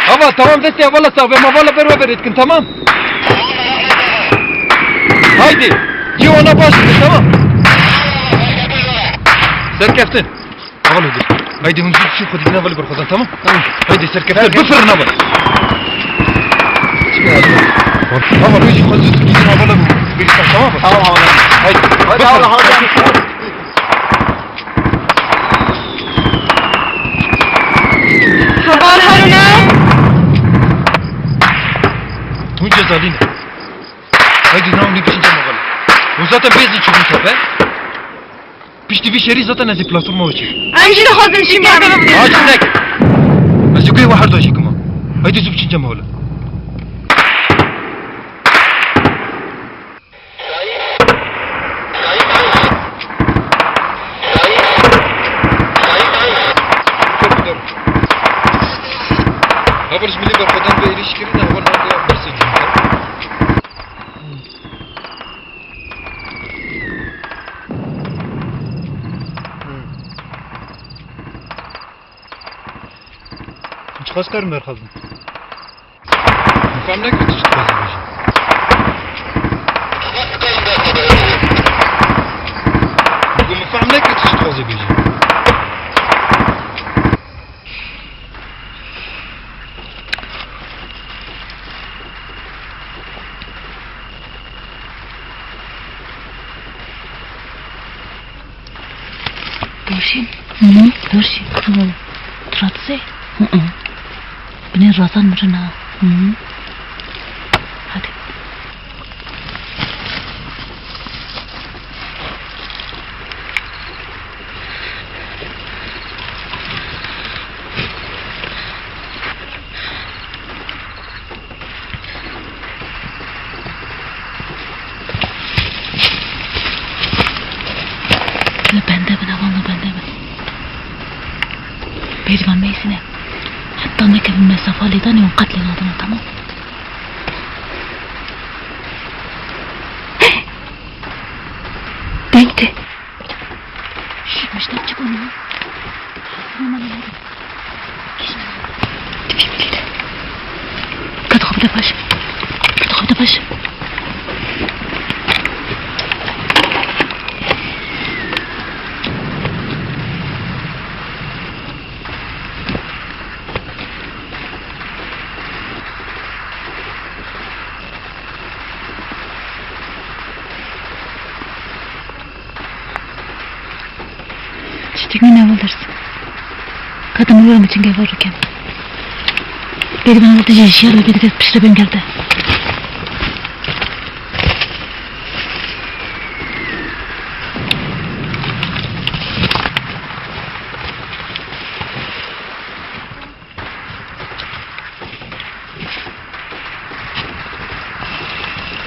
Heval, tamam, destê hevala sax be, hevala ber we berê dikin, tamam? Haydi. Cî wana baş dikin, tamam? Serkeftin. Heval dur. Haydi hûn zû çi xwe dibîne hevalê berxwedan, tamam? Tamam. Haydi serkeftin, bifirin heval. Heval, hûn jî xwe zû dibîne hevala berî, tamam? Tamam, heval. Haydi. Haydi, bifirin. Heval, heval. Heval Harûne. Hûn cezalî ne. Haydi, navê min bişîn cem heval. Hûn zaten bêzî çûbûn tepe. Piştî vî şerî zaten ez ê platforma we çêkim. Em jî dixwazin çî bikin. Ha, çi neke. Ez ê guhê we her du jî kima. Haydi zû biçin cem hevala. Heval ji milê berxwedan ve êrîş kirine, heval navê berse cû. Çiqas karim berxwazim? Fam nekir tu çi dixwazî bêjî. Dorşîn. Hı hı. Dorşîn. Hı. Tratse. Hı hı. Binê razan mirin ha. Hı hı. Hadi. Li bende bin, heval li bende bin. Bêrivan meyzine. Heta nekevin mesafa lêdanê û qet lê nadin, tamam? Deng te. Şş, miştem çi bûne? Aman, aman. Kado xwe bide paş. Kado xwe bide paş. Tiştek nîne, heval ders. Ka tu min were min çingê heval rûken. Bêdî bana werte jî hişyar be, bêdî piştre bên gerde.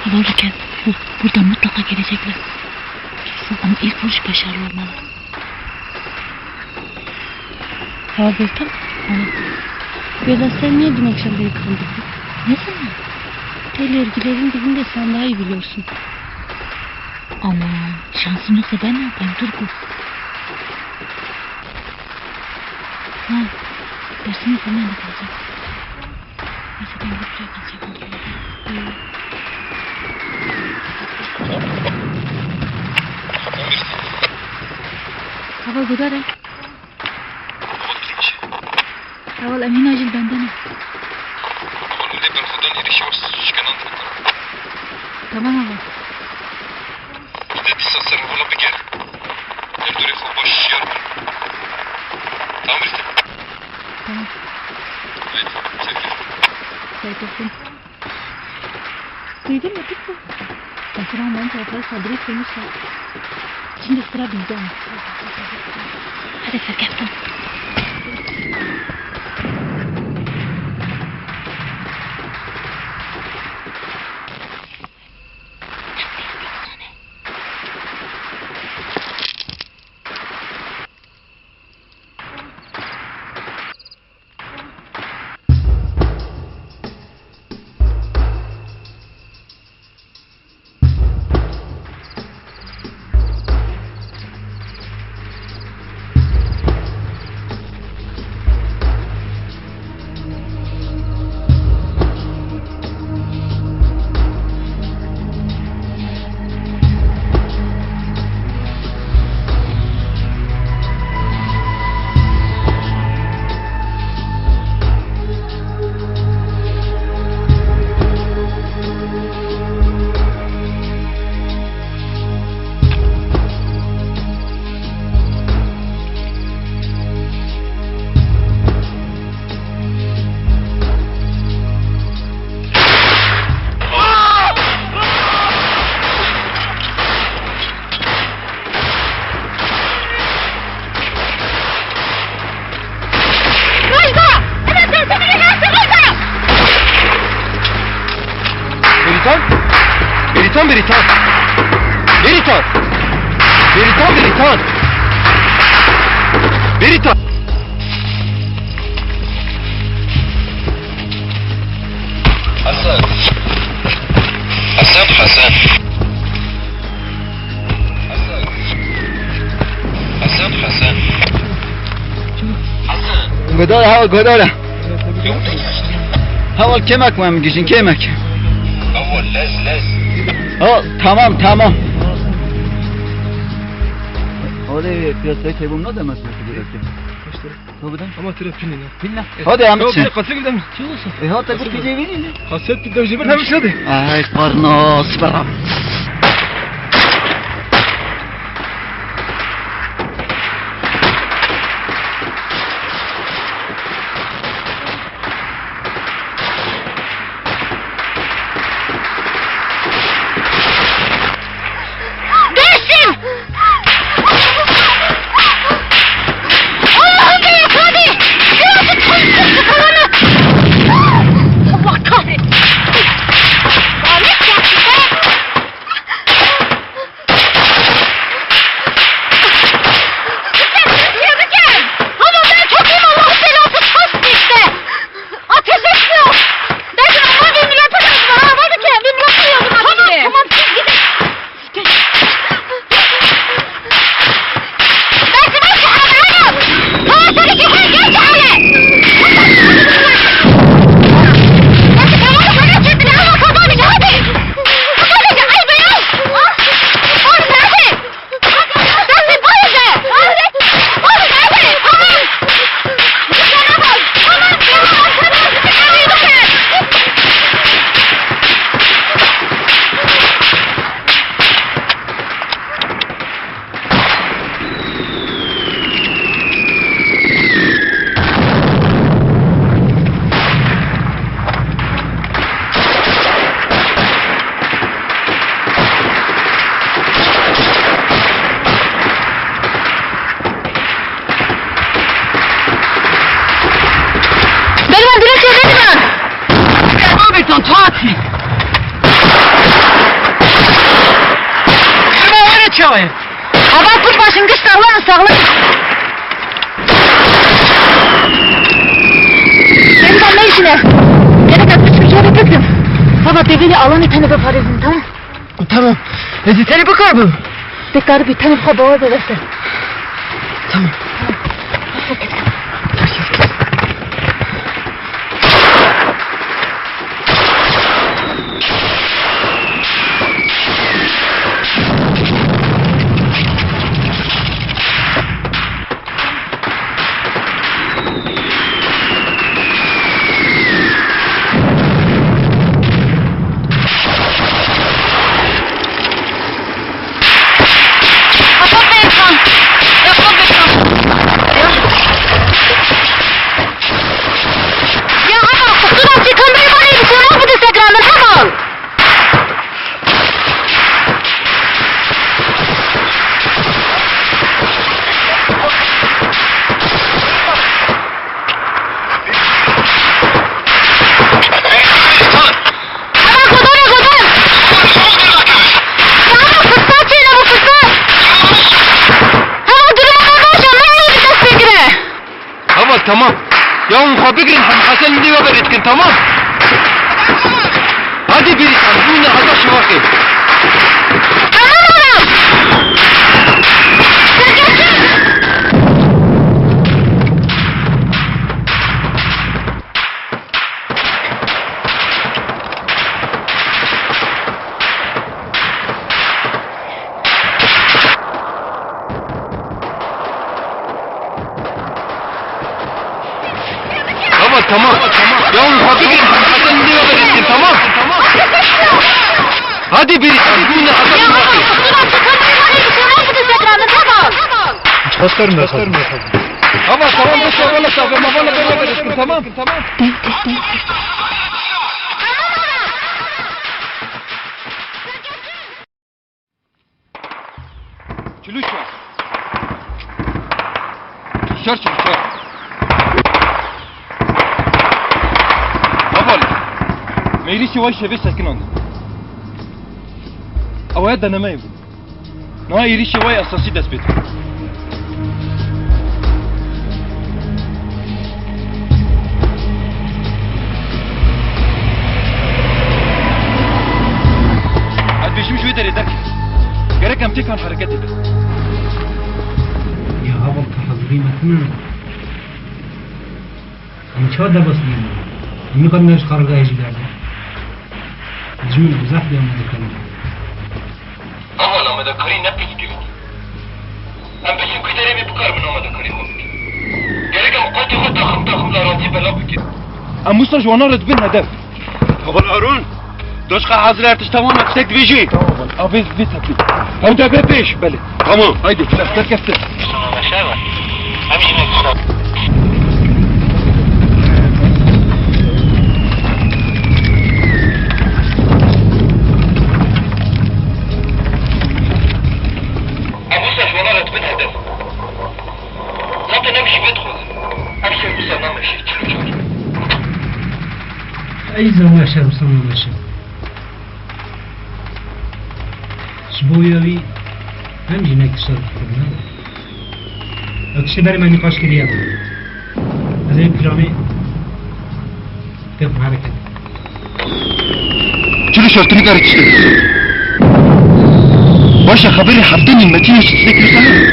Heval dikin. Buradan mutlaka gelecekler. Kesin. Ama ilk vuruş başarılı olmalı. Heval Gülten. Heval. Gözde, sen niye dün akşam beni kandırdın? Ne zaman? Öyle örgülerin dibinde sen daha iyi biliyorsun. Aman, şansın yoksa ben ne yapayım? Dur bu. Ha, dersini dinle de kalacak. Neyse, ben bir şey kalacak. Heval, guhdar e. Heval, Türkçe. Heval, Emîn acil bende ne? Heval, lê berxwedan êrişî wers şikenan dikir. Tamam heval. Te dîsa ser hevala bigere. Derdorê xwe baş şiyar bin. Tamam işte. Tamam. Haydi, çekil. Çekilsin. Duydun mu kızım? Kaçıran ben tarafları saldırı koymuşlar. Şimdi sıra bizde. Hadi serkeftin. Bêrîtan? Bêrîtan, Bêrîtan. Bêrîtan. Bêrîtan, Bêrîtan. Bêrîtan. Hasan. Hasan, Hasan. Hasan. Hasan, Hasan. Hasan. Guhdar, ha, guhdar. Heval, kêmek me em gijin, kêmek. Heval, lez, lez. Ha, tamam, tamam. Hadi piyasaya kaybım ne demez mi ki gerekli? Kaç lira? Tabii de. Ama tira pil ne? Pil ne? E, hadi Ahmet yok, sen. Bir kaset gidelim. Kim olsun? E, hadi bu pili verin. Kaset bir de bir hem şöyle. Ay, parnas, bırak. Dêşim! Allah'ım be, hadi! Birazcık konuştuk kalanı! Allah kahretsin! Lanet gelsin be! Ama ben çok iyiyim, Allah'ın belası, çok işte. Ateş etmiyor. Ben sana bin lira takacağım. Ha, var mı ki? Bin lira koyuyorum. Tamam, tamam, siz gidin. Ben sana bir şey anlatamam. Tamam, tabii ki sen gel, gel. Hadi, tamam, hadi, hadi. Hadi, ay, beyaz. Ah, ah, nerede? Berivan direkt çevre berivan. Berivan beton, taati. Berivan öyle çağır. Heval pir başin, giş sağlam, sağlam. Berivan ne işine? Gerek etmiş bir şey bitirdim. Heval develi alanı tane bir parezin, tamam? Tamam. Ezi tenê bikarbim. Te karibî tenê xwe bawer be dest. Tamam. Kapat be Erkan. Erkan be Erkan. Ya. Ya ama, dur artık, kamerayı bana bir şey oldu, Instagram'dan, tamam. Heval xwedanê xwedan! Ya heval, firsat çêne, bu firsat! Heval, duruma me baş e, me ê bi dest pê kire! Heval, tamam. Ya hûn xwe bigirin, Hemî Hesen li wê ve dikin, tamam? Hadi biri, hûn ne hata şivaxê. Tamam oğlum! Serkeftin! Tamam, tamam. Ya hûn xwe bigirin, Hemî Hesen li wê ve dikin, tamam? Hadi biri, hadi biri, hadi biri. Tamam, tamam, tamam. Tamam, tamam, tamam. Tamam. Çilû çar. Şer çilû çar. Heval. Me êrîşî wê şevê sekinand. Ew ê denemeyê bû. Niha êrîşî wê esasî dest pê dike. Ez bêjim ji wê derê derkeve. Gerek em têkan hereketê bikin. Ya heval, tu hazirî me tune. Em çawa derbas bînin? Em nikarine ji qarargehê jî derdin. Dijmin bi zehf dê amade kirin. Heval, amadekarî ne pîs kevî. Em biçin ku derê wê bikaribin amade karê xwe bikin. Gerek em qotê xwe taxim taxim li araziyê belav bikin. Em wisa ji wana re dibin hedef. Heval Harûn, doşka hazir her tişt tamam e, tiştek dibêjî. Tamam, abi. Abi, vê tepî. Ew de be pêş. Belê. Tamam. Haydi, serkeftin. Tamam, aşağı var. Hem yine kısa. Em wisa ji wana re dibin hedef. Zaten ev jî vê dixwazin. Ev şer wisa nameşe, çil û çar. Ey zana şer wisa nameşe. Ji bo ya wî em jî ne kişa dikirin, ne? Ew tiştê berê me nîqaş kiriye. Ez ê planê Tê xwe hereket. Çilo şer, tu nikare tiştek bî. Baş e, xeberê heftê nîmetînê ji tiştek wisa heye?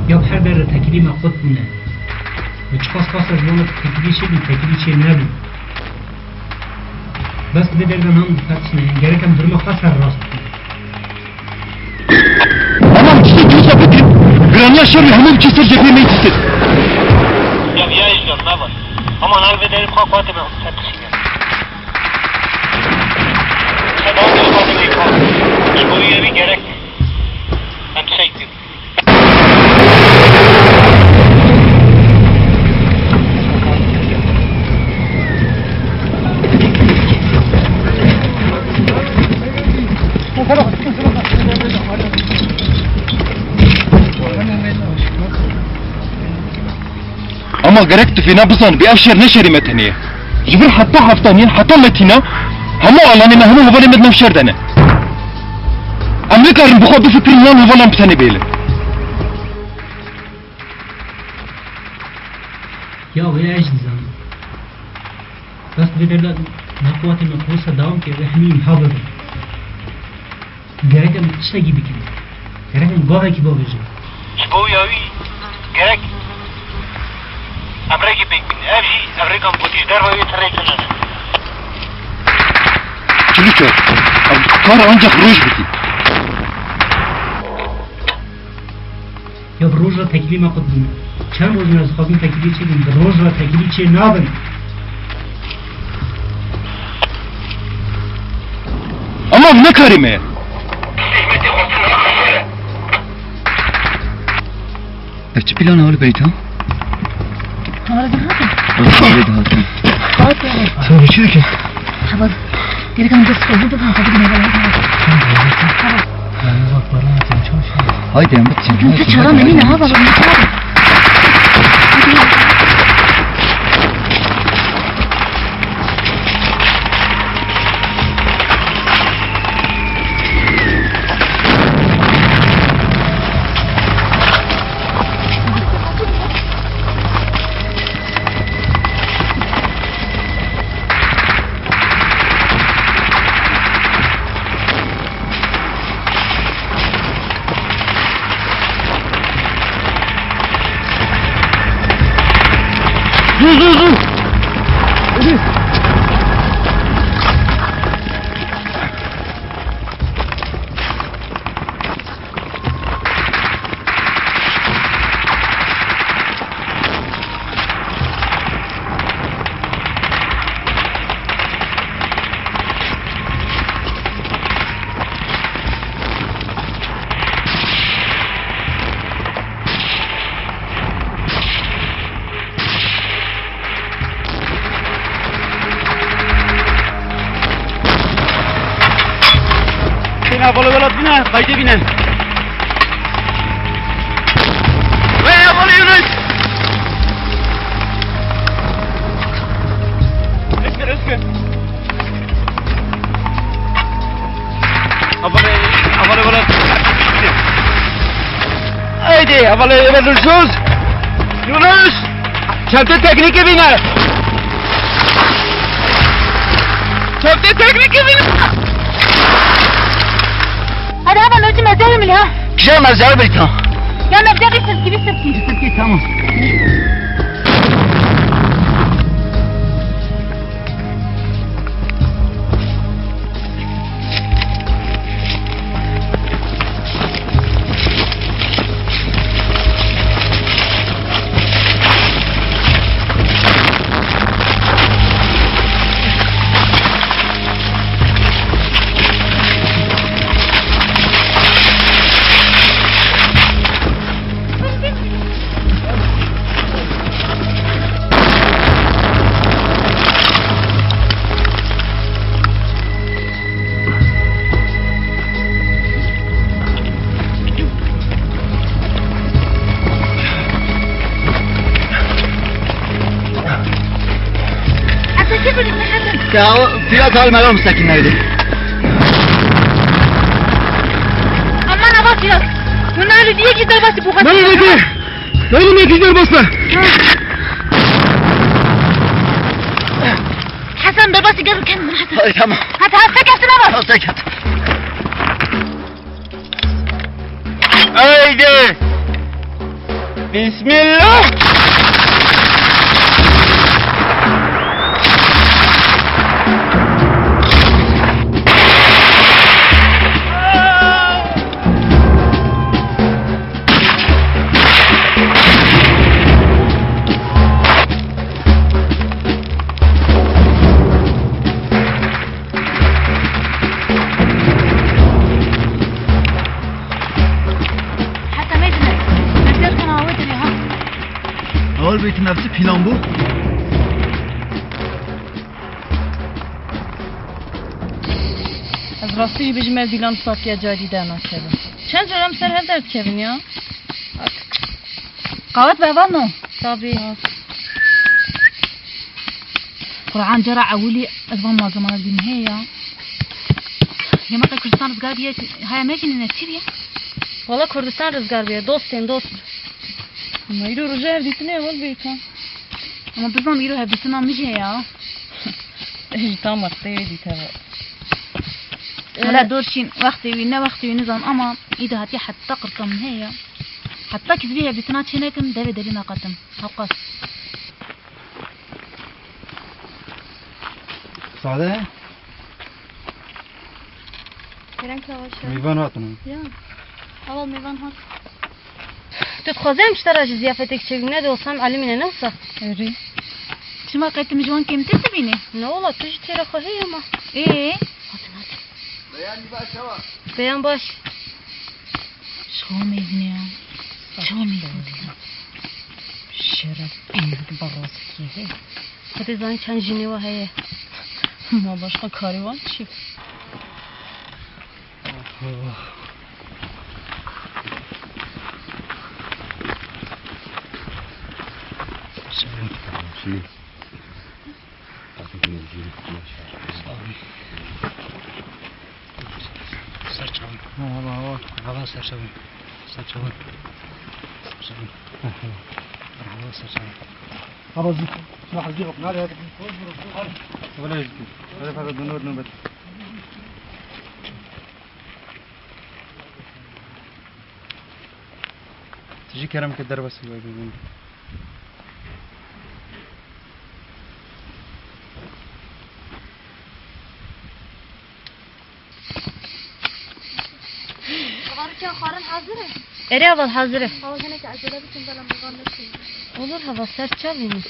Ya bi her der re tekilî me qut bûne. Û çiqas qasa ji wan re tekilî çêbû, tekilî çê nebû. Bes bi vê derve nan diqetişne, gerek em duruma xwe ser rast bikin. Ama tiştekî wisa bikin, giraniya şerê hemû biçe ser cephê me yê dîtir. Ya viya îcar nava. Ama nav vê derê xwe kuatê me ser kişîne. Sedawatê xwe de vê kar. Ji bo wî gerek em tiştek bikin. Ama gerek tu fêna bizanibî, ev şer ne şerê me tenê ye. Ji vir heta heftaniyên, heta Metîna, hemû alanê me, hemû hevalên me di nav şer de ne. Em nikarin bi xwe bifikirin yan hevalan bi tenê bêlin. Ya wê ez dizanim. Bes vê derda ne quwetê me kursa dawam ke wê hemî imha bibin. Gerek em tiştekî bikin. Gerek em gavekî bavêjin. Ji bo ya wî gerek em rêkê pêk bînin. Ev jî ev rêkan gotî ji derve wê ti rêk tune ne. Çilî çar. Ev kar ancak roj bikî. Ya bi roj re tekilî me qut bûne. Çend roj me ez dixwazim tekilî çê bûn. Bi roj re tekilî çê nabin. Ama ev ne karê me ye? Ev çi plan e, Hal Beytan? Hale dihatin. Hale dihatin. Hale dihatin. Sen ne çekin? Heval. Gerek em dest xwe bidin, ha, xwe bidin, heval, heval. Heval. Haydi, em biçin. Tu çara menî ne, heval, ne çara? Zû, zû, zû. Hadi. Bine, balı balat bine, kaydı bine. Ve ya balı Yunus. Özgür, Özgür. Abone, abone olun. Haydi, abone olun. Yunus! Çevte teknîkê bîne! Çevte teknîkê bîne! Hadi hemen hocam, ezeyim ya. Güzel, mezar bir tam. Ya mezar bir sırf gibi sırf gibi. Sırf gibi, tamam. Ya, o Fiyat al, Meral Müstakim nerede? Aman, Abbas ya. Bunlar diye ki derbası bu kadar. Nerede ki? Nerede mi ki derbası? Hasan, derbası gel kendine, Hasan. Ay, tamam. Hadi, hadi, sen gelsene bak. Tamam, sen gel. Haydi. Bismillah. Heta me dine. Mesaj kana awe dine ha. Awal beytin hepsi plan bu. Ez rastî jî bijim ev dîlan sakiya carî dernakevin. Çend car em ser hev derdikevin ya? Qawet be, vano. Tabii. Qur'an cara ewilî ez van malzemana dîm heye ya. Yema qe Kurdistan rizgar diye haya me jî nîne çi diye? Wala Kurdistan rizgar biye, dostên dost. Ama îro roja hevdîtinê ewil bêkan. Ama bizan îro hevdîtina min jî heye ya. Ji tam wextê wê dîte ve. Wala dor şîn, wextê wî, ne wextê wî nizan ama î de hatiye heta qirka min heye ya. Heta ki zivî hevdîtina çê nekim, devê derî naqetim. Hewqas. Sade? Kerem Savaş. Mêvan hatin. Ya. Heval mêvan hat. Tu dixwazî em ji te re jî ziyafetek çêbî, ne de olsam elimîne ne wisa? Erê. Çima qey tu min ji wan kêmtir dibînî? Ne wala, tu jî têra xwe heye ma. Ê? Hatin, hatin. Beyan baş, heval. Beyan baş. Çawa meyvîne ya? Çawa meyvîne ya? Şeref, eynî bi rastî heye. Xwedê zanî çend jinê wa heye. Ma başqa karê wan çi? Ser çavan. Merhaba, merhaba. Merhaba, ser çavan. Ser çavan. Merhaba. Merhaba, ser çavan. Hava zî. Şuna hazî yok. Nerede? Öyle zî. Öyle fazla dönüyor nöbet. Tijî kerem ke derbasî wê bibîn. Xwarin hazir e? Erê, heval hazir e. Heval, hinek acele bikin, bela mêvan neçin. Olur, heval, ser çavî min.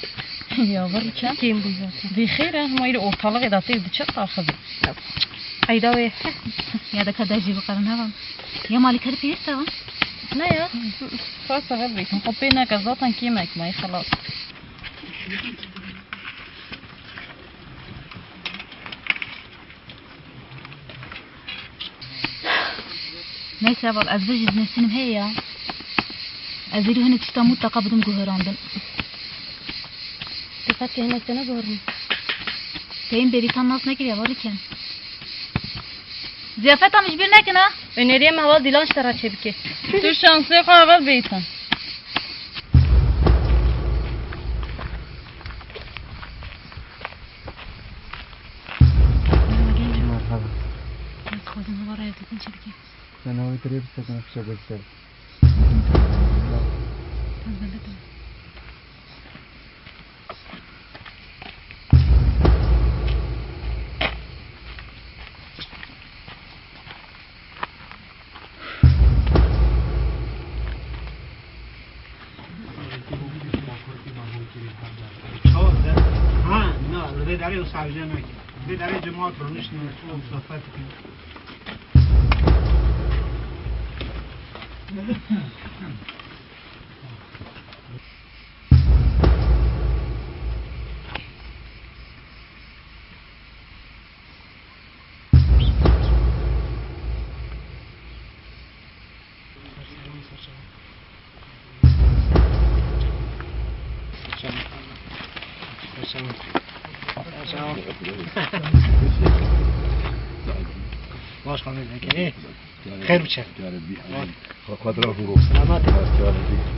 Ya, var çav. Kêm bû zaten. Vî xêr e, hema îro ortalığı da têr diçe taxizî. Eyda wê. Ya da ka dejî bikarin heval. Ya malîkarî pêwîst e van? Ne ya? Xwesta hev bêkim. Xwe pê neke, zaten kêmek me, xelas. Neyse heval, ez vê jî dinêsînim heye ya. Ez êrî hinek tişta mutlaka bidim guherandin. Dîqet ke hinek te neguherî. Peyên bêrîtan nas nekiriye, heval Rîken. Ziyafeta min ji bîr nekin ha. Öneriye me heval dîlan ji te re çêbike. Tu şansê xwe heval bêyîtin. Merhaba. Ez dixwazim heval rêvekê çêbike. Sen heval te rê bisekine, fişek wekî ser. Ez bende te. Ha, na, li vê derê wisa hewce nake. Li vê derê cemaat rûniştine, sohbet dikin. Çawa. Baş xanê vekê. Xêr biçe. Xwe, xwe direvin go. Selamet.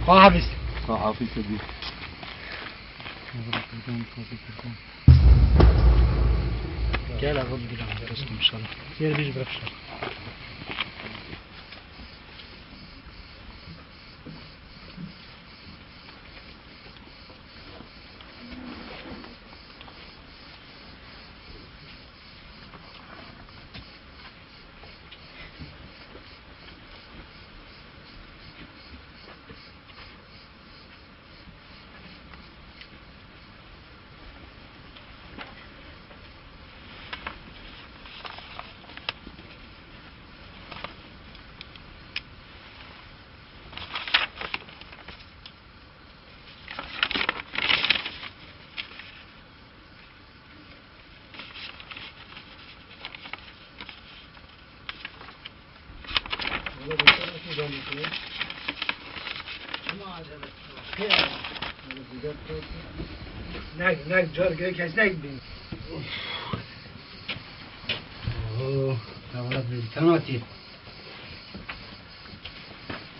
Xwe hafiz. Xwe hafiz sedî. Gel abi, bir dakika, dostum, inşallah. Yer bir bırak. Nek, nek, car gök kes nek bin. Oo, tavlat bir tanati.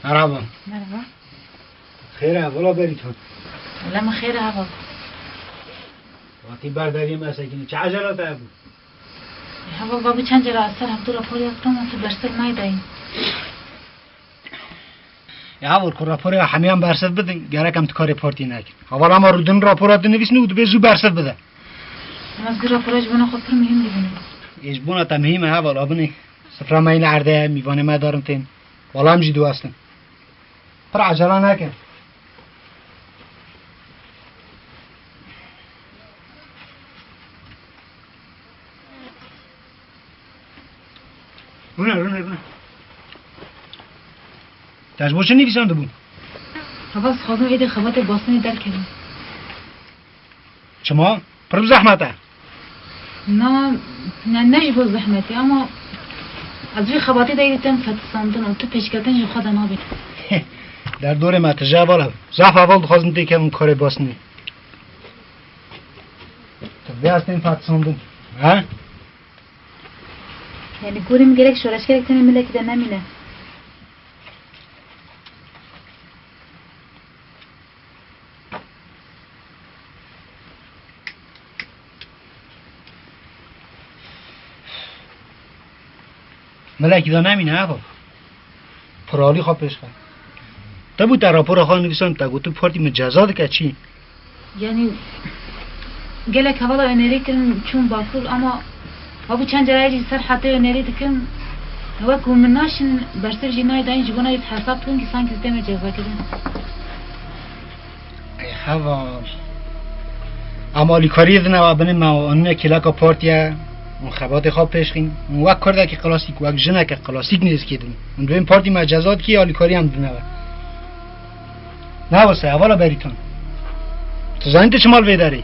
Merhaba. Merhaba. Xêr e, hevala Berîtan. Wele min xêr e, heval. Hatî berderiyê me sekinî. Çi ecela te hebû? Heval, babî çend cara ez ser hevdû rapor ya kirin, tu bersiv naydayî. Ya heval, ku raporê hemiyan bersiv bidin, gerek em tu karê partî nekin. Heval, ema rûdin rapora dinivîsin û dibê zû bersiv bide. Em ez vî rapora ji bona xwe pir muhîm dibînim. Ê ji bona te muhîm e heval, abinê. Sifra me yine erdê ye, mîvanê me darin tên. Wala em jî diwestin. Pir ecela neke. Rûne, rûne, rûne. Te ji bo çi nivîsandibû? Heval, dixwazim êdî xebatê bastinê derkevim. Çima? Pir bi zehmet e. Na, ne, ne ji bo zehmetê, ama ez vî xebatê de yê tên fetisandin û tu pêşketin ji xwe de nabî. Derdorê me tije heval e. Zaf heval dixwazin têkevin karê bastinê. Tu vê ez tên fetisandin. He? Yani gorê min gerek şoreşgerek tenê milekî de nemîne. Milekî de nemîne, heval. Piralî xwe pêş xe. Te bû te rapora xwe nivîsan, te got tu partî min ceza dike çi? Yani gelek hevala önerî kirin çûn Bakur ama ha bû çend carayê jî ser hetê önerî dikin. Wek ku min naşin bersiv jî nayê dayîn ji bona yê hesab dikin ki sanki dê me ceza kirin. Ey heval. Em alîkariyê dine we binê me û anîne kêleka partiye û xebatê xwe pêş xin. Û wek kurdekî klasîk, wek jineke klasîk nêzikê dibin. Hûn dibên partî me ceza dikî, alîkarî em dine we. Ne wisa, hevala Berîtan. Tu zanî tu çima li vê derê?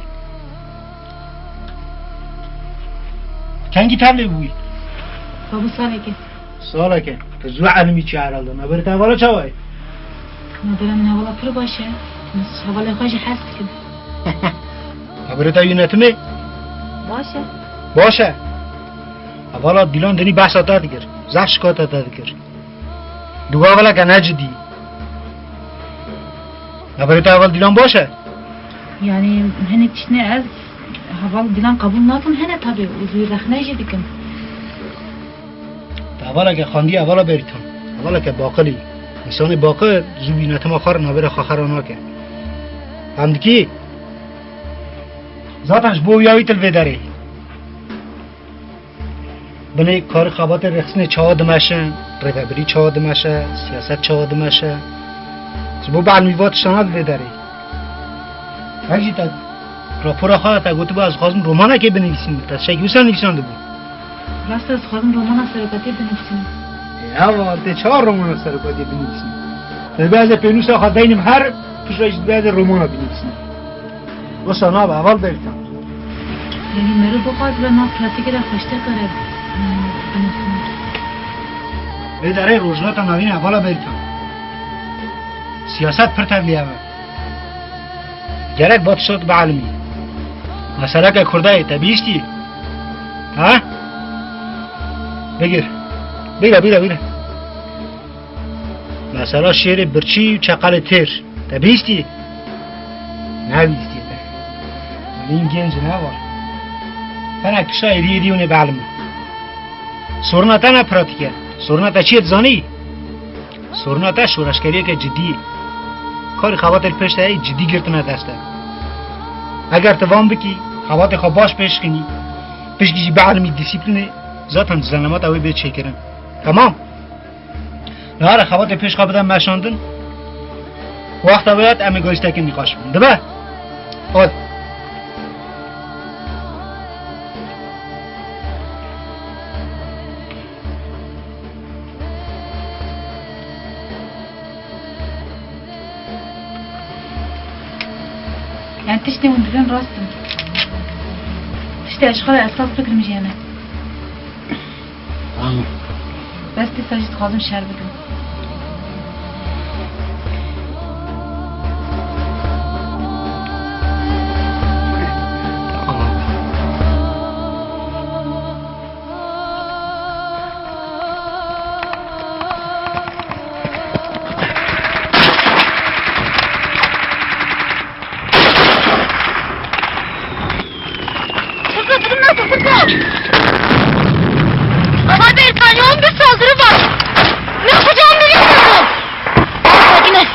Kengî tevlê bûyî? Babû salekê. Saleke. Tu zû elimî çi herhalde. Navberê te hevala çawa ye? Navbera min hevala pir baş e. Ez hevalê xwe jî hez dikim. Navberê te yönetimê? Baş e. Baş e. Hevala Dîlan dinî behsa te dikir. Zaf şikayeta te dikir. Di gaveleke ne cidî. Navberê te heval Dîlan baş e? Yani hinek tiştine ez heval Dîlan qebûl nakim, hene tabi, û zû rexne jî dikim. Te hevaleke xandiye, hevala Berîtan. Hevaleke baqilî. Însanê baqil zû bînetima xwe re navbera xwe xera nake. Fem dikî? Zaten ji bo wîya wî tu li vê derê. Binê karî xebatê rêxistinê çawa dimeşe, rêvebirî çawa dimeşe, siyaset çawa dimeşe. Ji bo be'lmî va tiştana di vê derê. Her jî te rapora xwe te gotibû ez dixwazim romanekê binivîsim. Te tiştekî wisa nivîsandibû? Rast e, ez dixwazim romana serokatiyê binivîsim. Ê, heval, tê çawa romana serokatiyê binivîsim? Te dibê ez ê pênûsa xwe deynim her piştre jî dibê ez ê romana binivîsim. Wisa nabe, heval Berîtan. Yanî meriv bixwaze be nav pratîkê de xweştir kare, hmm, binivîsîne. Vê derê rojhilata navîn e, hevala Berîtan. Siyaset pir tevlî hev e. Gerek va tişta tu bielimî. Meseleke Kurdayê te bihîstî? Ha? Bigir. Bîre, bîre, bîre. Mesela şêrê birçî û çeqelê têr. Te bihîstî? Nebihîstî te. Hûn gênc ne var. Fena kişa êdî êdî hûnê bielime. Soruna te ne pratîk e. Soruna te çi ye dizanî? Soruna te şoreşgeriyeke cidî ye. Karê xebatê li pêş te heye cidî girtine dest e. Eger tu van bikî, xebatê xwe baş pêş xinî, pişkî jî bielmî dîsîplînê, zaten dizanemata wê bê çêkirin. Temam. Nare xebatê pêş xwe bide meşandin. Wexta wê hat em ê gorîstekê nîqaş bikin. Dibe? Hol. Yani tiştê hûn dibin rast in. Tiştê ez ji xwe re esas bigirim jî hene. Tamam. Bes dîsa jî dixwazim şer bikim. Tamam. Fırlattım nasıl fırlattım? Baba bir tane on bir saldırı var. Ne yapacağımı bilmiyorum. Sakin ol.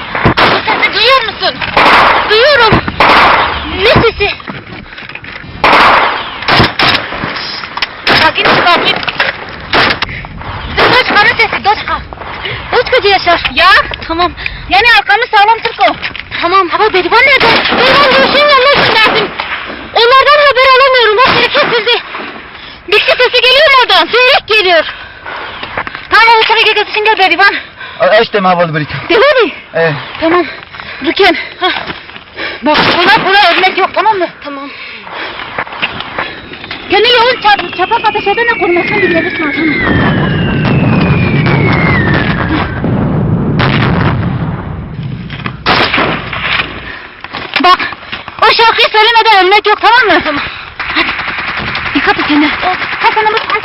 Sesi duyuyor musun? Duyuyorum. Ne sesi? Sakin ol, sakin. Dur, dur, çıkarın sesi, dur, çıkar. Utku diye sor. Ya, tamam. Yani arkamı sağlam tut o. Tamam. Ama Berivan nerede? Berivan göğsünün yanına gönderdim. Onlardan haber alamıyorum. Her yeri kesildi. Bitki sesi geliyor mu oradan? Seyrek geliyor. Tamam, o sırada gel, gel, gel, Berivan. Eşte ma bol birika. Değil mi? Eh. Tamam. Rüken. Hah. Bak, ona buna ölmek yok, tamam mı? Tamam. Kendi yolun çap, çapak ateş edene korumasını bilmelisin, tamam. Bak, o şarkıyı söylemeden ölmek yok, tamam mı? Tamam. Hadi. Dikkat et kendine. Hasan Umut, aç.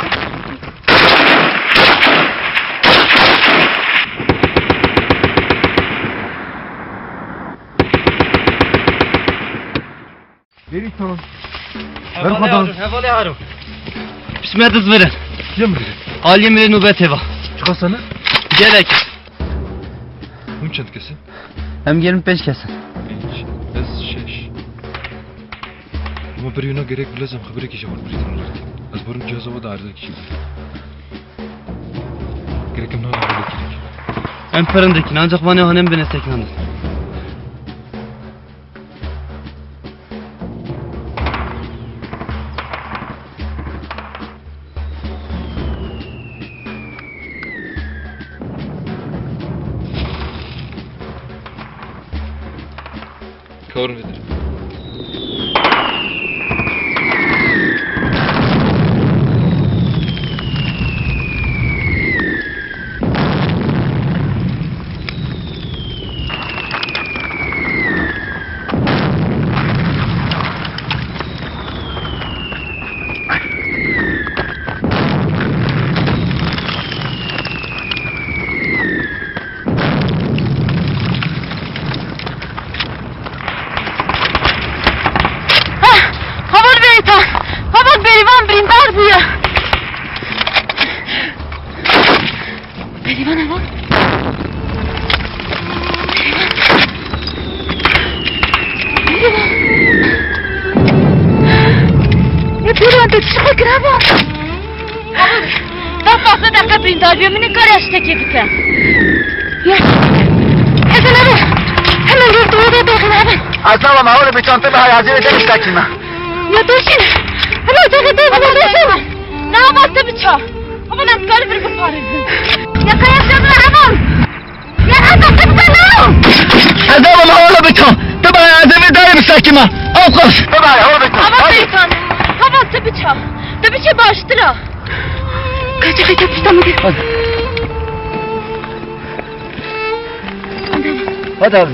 Beritan. Hevalê Harun, hevalê Harun. Pismê diz birin. Yê min birin. Aliyê min ê nobetê va. Çiqas ne? Gelek. Hûn çend kes in? Em gelin pênc kes in. Pênc. Ez şeş. Ama bir yuna gerek bilezem xeberekî ji wan birî. Ez barim cihaza wa da erdekî jî. Gerek em nane xeberekî. Em pirin dikin, ancak vanê hanem bine seknandin. Kawrin vedir. Hah! Heval Beritan! Heval Berivan birîndar bûye! Berivan heval! Berivan! Berivan! Ya Berivan, te çi xwe kir heval? Heval, dest pazdeh deqe birîndar bûye, min nikare ez tiştekê bike. Ya. Heval, heval. Hemen dur, dur, dur, dur, heval. Aslan, heval, bi çantê bi hayazî ve demiş takî me. Ya dur şimdi. Heval, dur, dur, dur, dur, dur. Ne heval, te biça. Heval, ez karim vir biparêzim. Ya kaya canım, heval. Ya heval, te biça ne? Ez heval, heval, biça. Te bi hayazî ve demiş takî me. Ew qas. Heval, heval, biça. Heval, Beritan. Heval, te biça. Te biça baştir a. Kaçak et yapıştı mı? Hadi. Hadi abi.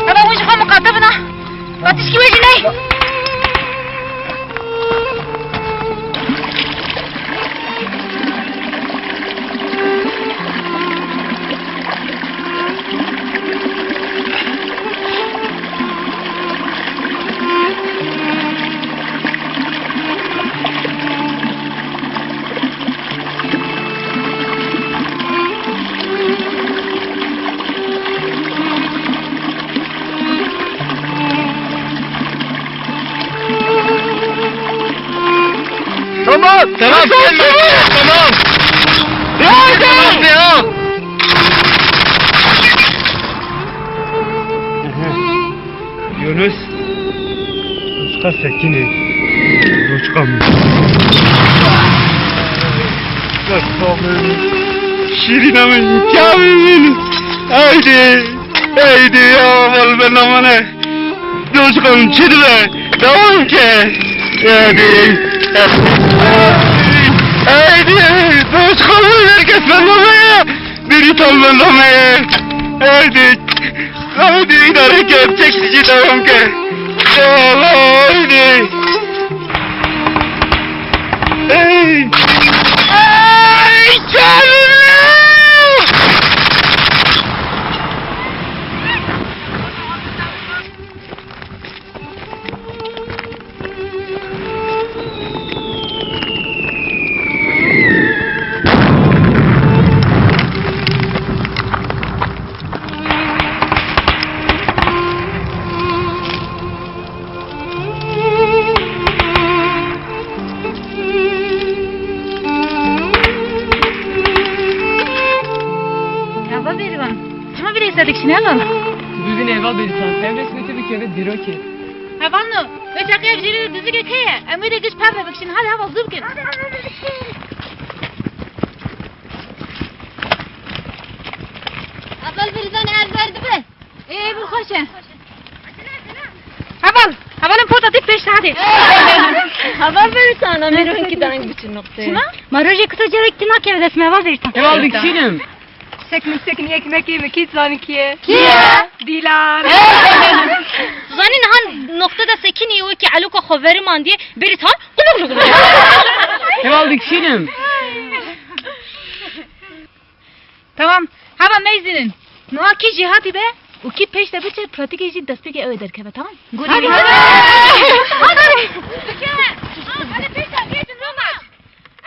Heval, hûn ji xwe miqate bina. Ba tişkî wê jî ney. Tamam, gelme. Tamam. Tamam, tamam. Yunus. Doçka sekinî. Doçka min. Şîrîna min, çavê min. Haydi. Haydi ya, bal ben amane. Doçka min çi dibe? Devam ke. Haydi. Haydi. Doçka min, herkes ben amane. Biri tam ben amane. Haydi. Haydi, idare ke, çek jî devam ke. Ya Allah, haydi. Ey! Ey, çavim! Heval Bêrîvan, çima vîrê ser dikişîne heval? Bibîne heval Bêrîvan, ev resmê te bikeve dîrokê. Heval no, vê çaxê ev jêrê de dizikek heye, em wê de giş pevre bikişîn, hadi heval zû bikin. Heval Bêrîvan, ev ber dibe. Ê, bi xweş e. Heval, hevalên pota dît pêş hadi. Heval Bêrîvan, em ê rojekî deng biçin noqtê. Çima? Ma rojê kisa carek tê nakeve dest me, heval Bêrîvan. Heval dikişînim. Sek min sekin yek mekê min kî zanî kî ye? Kî ye? Dîlan. Zanî niha noqte de sekinî wekî eloka xwe verimandiye, Bêrîvan, quluk quluk quluk. Heval dikişînim. Tamam. Hava meyzînin. Niha kî jêhatî be û kî pêş de biçe, pratîkê jî destpêkê ew ê derkeve, tamam? Hadi. Hadi. Hadi. Hadi pêş de gidin, Roma.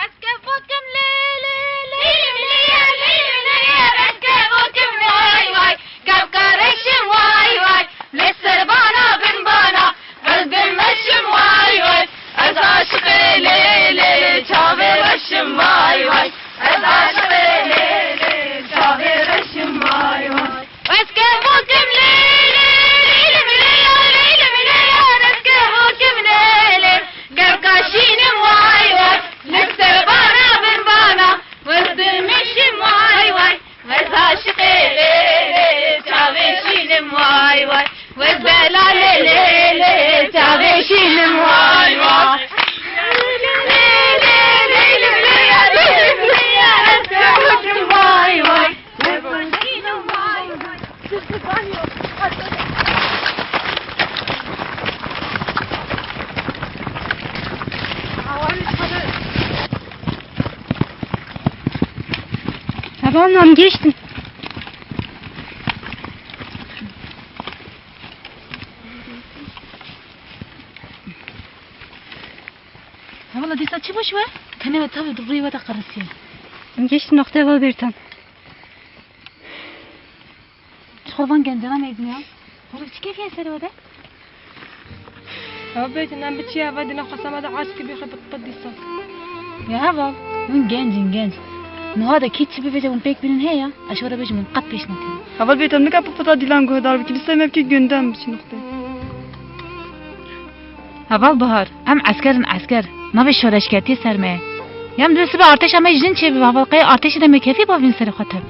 Ez kevokim lê, lê, lê, lê, lê, lê, lê, ez kevokim vay, vay. Kevka reşim vay, vay. Li ser bana bin bana. Ez bin meşim vay, vay. Ez aşiqê lê, lê, çavê reşim vay, vay. Ez aşiqê lê, lê, çavê reşim vay, vay. Ez kevokim lê, lê, lê, lê, lê, ya, lê, lê, lê, ya, ez kevokim lê, lê. Kevka şînim vay, vay. Li ser bana bin bana. Ez bin meşim vay, vay. Ez aşiqê lê, lê, çavê şînim vay, vay. Ez belalê lê, lê, çavê şînim vay, vay. Lê, lê, ya, lê, lê, ya, ez kevokim vay, vay. Tamam, geçtim. Hevala dîsa çi bû ji we? Tenê we tavê rûyê we de qerisiye. Em gihiştin noqteyê heval Bêrîvan. Ji xwe van gencana meyzîniya. Oğlum çi kêfî ye serê we de? Heval Bêrîvan, em biçî heval dîna xwesa me de aşkî bî xwe bi qid dîsa. Ya heval, hûn genc in, genc. Niha de kî çi bivêje hûn pêk bînin heye ya, ez ji we re bêjim hûn qet pêş nakin. Heval Bêrîvan, nika pipita Dîlan guhdar bikî, bi ser me bikî gündem biçî noqtê. Heval Bihar, em esker in esker, navê şoreşgertiyê ser me ye. Ya em dibê sibe artêşa me jin çêbibe, heval qey artêşê de me kefî bavîn serê xwe tev.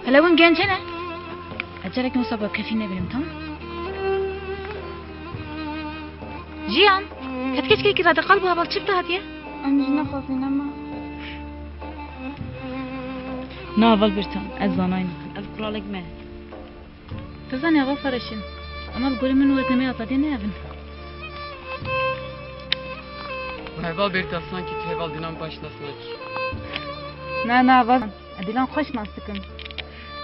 Hele hûn genc ne? Ez carekê wisa bi kefî nebînim, tamam? Jiyan, ketkeşkekî radikal bû, heval çi bi te hatiye? Em jî nexwazîne me. Na heval Bêrîvan, ez zanayî nakim. Ev kuralek me. Tu zanî heval Fareşîn, ema li gorî min û ez nemê azadiyê ne ev in. Heval Bêrîvan, sankî tu heval Dîlan baş nas nakî. Na, na, heval. Ez Dîlan xweş nas dikim.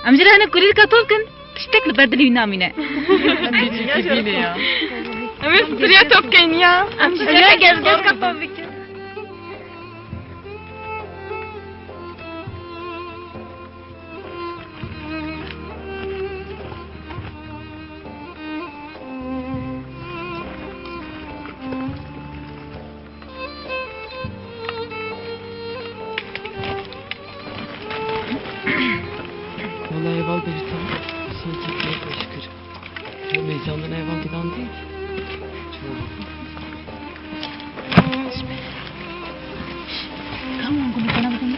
Em jî re hinek kulîlka top kin, tiştek li ber dilê wî namîne. Em jî çekî bîne ya. Em ê stiriya top keyn ya. Em jî gerek gerek top bikin. Heval Beritan, sanki pek meşgul. Heyecandan heval giden değil. Tamam, bunu bana bakın.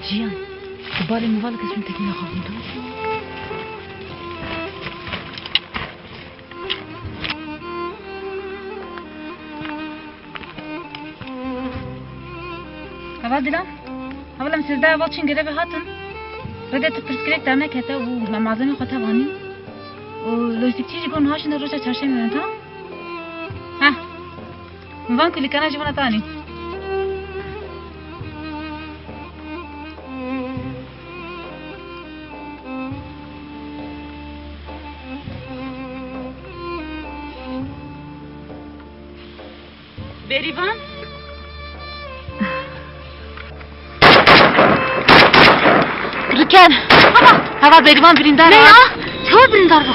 Jiyan, tu balê min va li kesên tekî naxafin, tamam? Heval Dilan, heval em sêzdeh heval çin grevê hatin. Rêdê tu pirsgirêk dernekete û me malzemê xwe tev anîn. Û lojîstîkçî jî got niha şûnde roja çarşemê ne, tamam? Heh. Min van ku lîkana jî bona te anîn. Bêrîvan? Rûken! Hava! Hava Bêrîvan birîndar e. Ne ya? Çawa birîndar bû?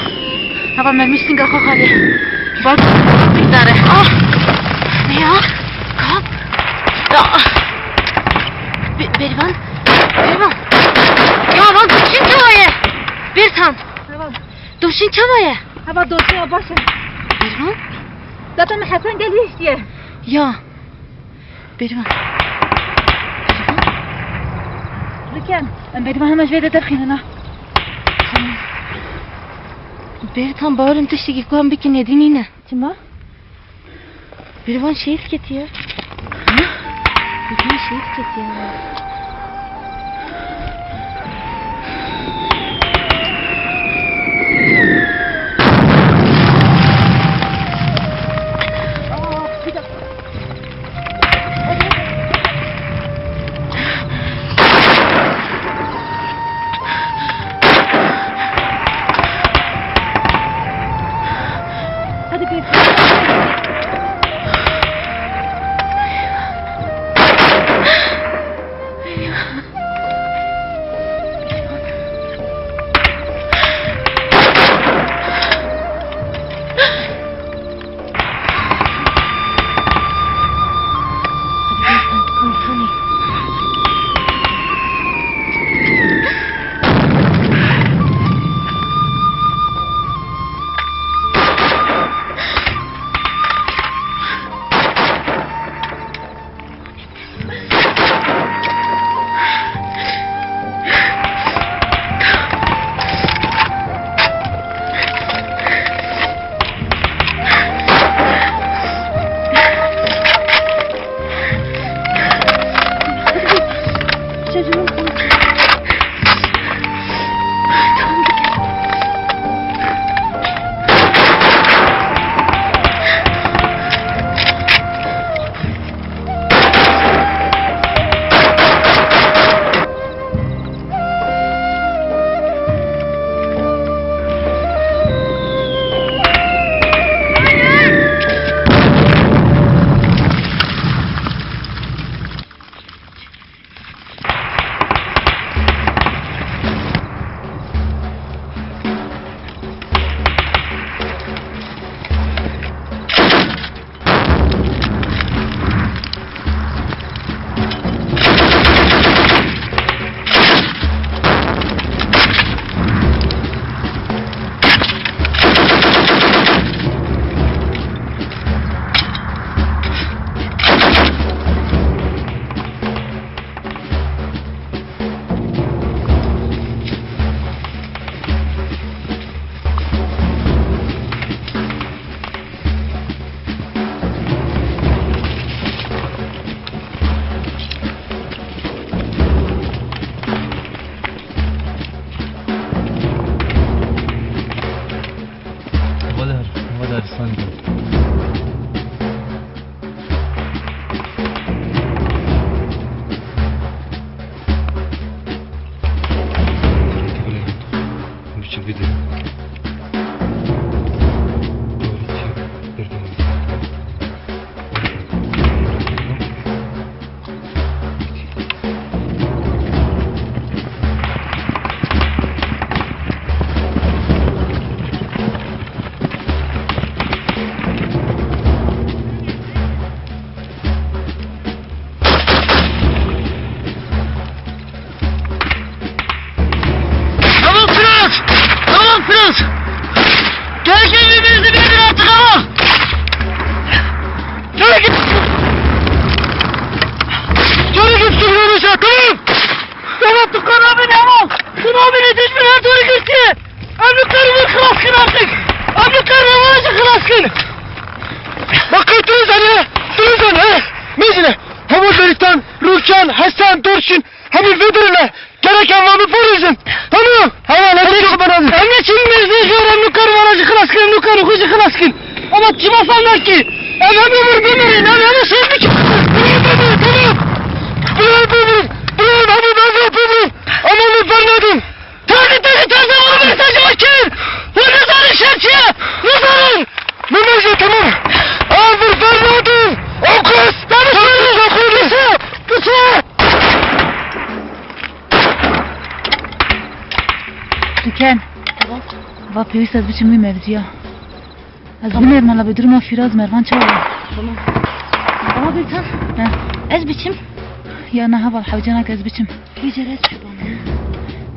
Hava mermî singa xwe xwariye. Bak, birîndar e. Ah! Ne ya? Kap! Ya! Be-, Bêrîvan? Bêrîvan? Ya lan, duşin çawa ye? Bêrîvan! Hava! Duşin çawa ye? Hava duşin ya baş e. Bêrîvan? Zaten min Hesen gel hiştiye. Ya. Bêrîvan. Rûken, em Bêrîvan hemen ji vê de derxînin ha. Tamam. Bêrîvan, bawerim tiştekî ku em bikin êdî nîne. Çima? Bêrîvan şehîd ketiye. Hı? Bêrîvan şehîd ketiye. Hadi bir. Kine. Bak, Truzan ya. Truzan, he. Mecine. Hava Beritan, Rûkan, Hesen, Dorşin. Hemî vê derê ne. Gerek em van biparêzin. Tamam. Heval, em çi xeber em? Em ne çi mecbur zor, em nûkar vana jî xilas kin, em nûkar xwe jî xilas kin. Ama çima fam nakî? Em hemî bir bimirin, em hemî şehîd bikin. Tamam, tamam, tamam. Bilal bimirin. Bilal, hemî ben zor bimirin. Ama min bernadin. Taze, taze, taze, onu mesajı bakın. Bunu zarın şerçiye. Ne zarın? Mimece, tamam. Al bir bernadin. O kız. Tamam, tamam. Kısa, kısa. Tüken. Tamam. Va pêwîst ez biçim wî mevziya. Ez binêrim, hala bi duruma Fîraz Mervan çawa? Tamam. Ama bir tan. He. Ez biçim. Ya ne heval, hewce nake ez biçim. Vî cere ez çi bana?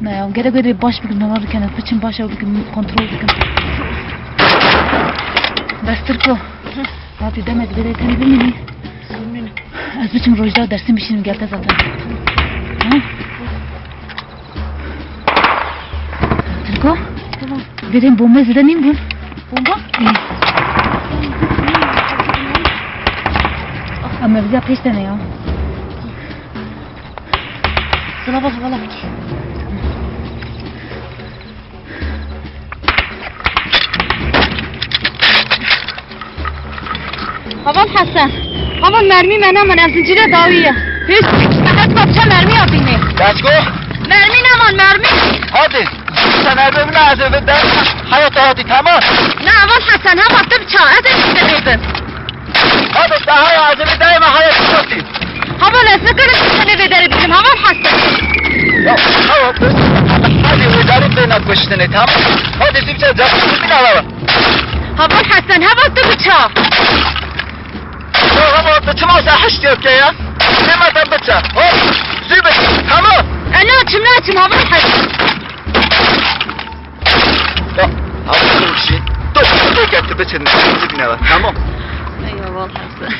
Ne ya, gerek wê baş bikin, nava bikin, biçim baş ew bikin, kontrol bikin. Bes Tirko. Hı. Hatî demek vê tenê bimînî. Bimînî. Ez biçim rojda dersîm bişînim, gel te zaten. Tamam. Tirko? Tamam. Vê derê bombe zêde nîn bûn. Bomba? Ê. Ama bize pêş tene ya. Sana bak, bana bak. Heval Hesen. Heval, mermî me neman, ev zincîre dawî ye. Pêş me heta biçe mermî ya bînê. Kaçko? Mermî neman, mermî. Hadi. Sen evde bile hazır ve derma hayat hayatı, tamam. Ne heval Hesen, heval, tu biça, ez ê te bêbim. Hadi daha hazır ve derma hayat hayatı. Heval, ez nikarim tu tenê vê derê bikim, heval Hesen. Ya, hayat, hadi wê derê bêne kuştine, tamam. Hadi tu biça, canım, bir ala. Heval Hesen, heval, tu biça. Ya heval, tu çima se hişt yok ya? Çima te biça? Hop, zübet, tamam. E, ne açım, ne açım, heval Hesen. Ya, heval, bir şey. Dur, dur, gel, tu biçin, tu biçin, tamam. Ey heval Hesen.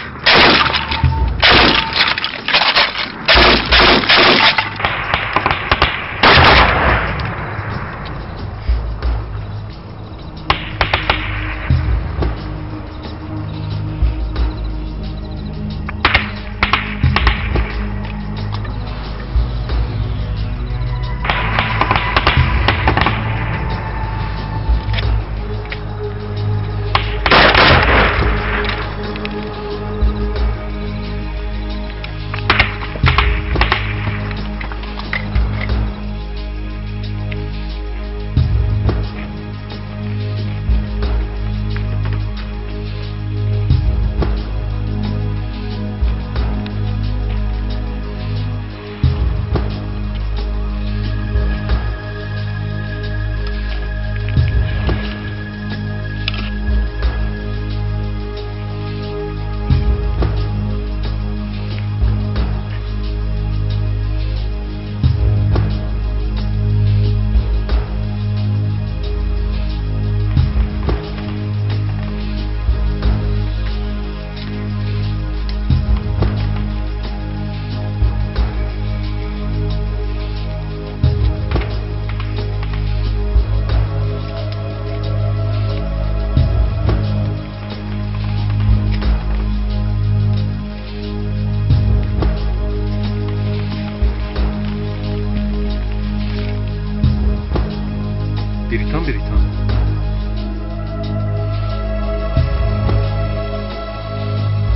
Bêrîtan, Bêrîtan.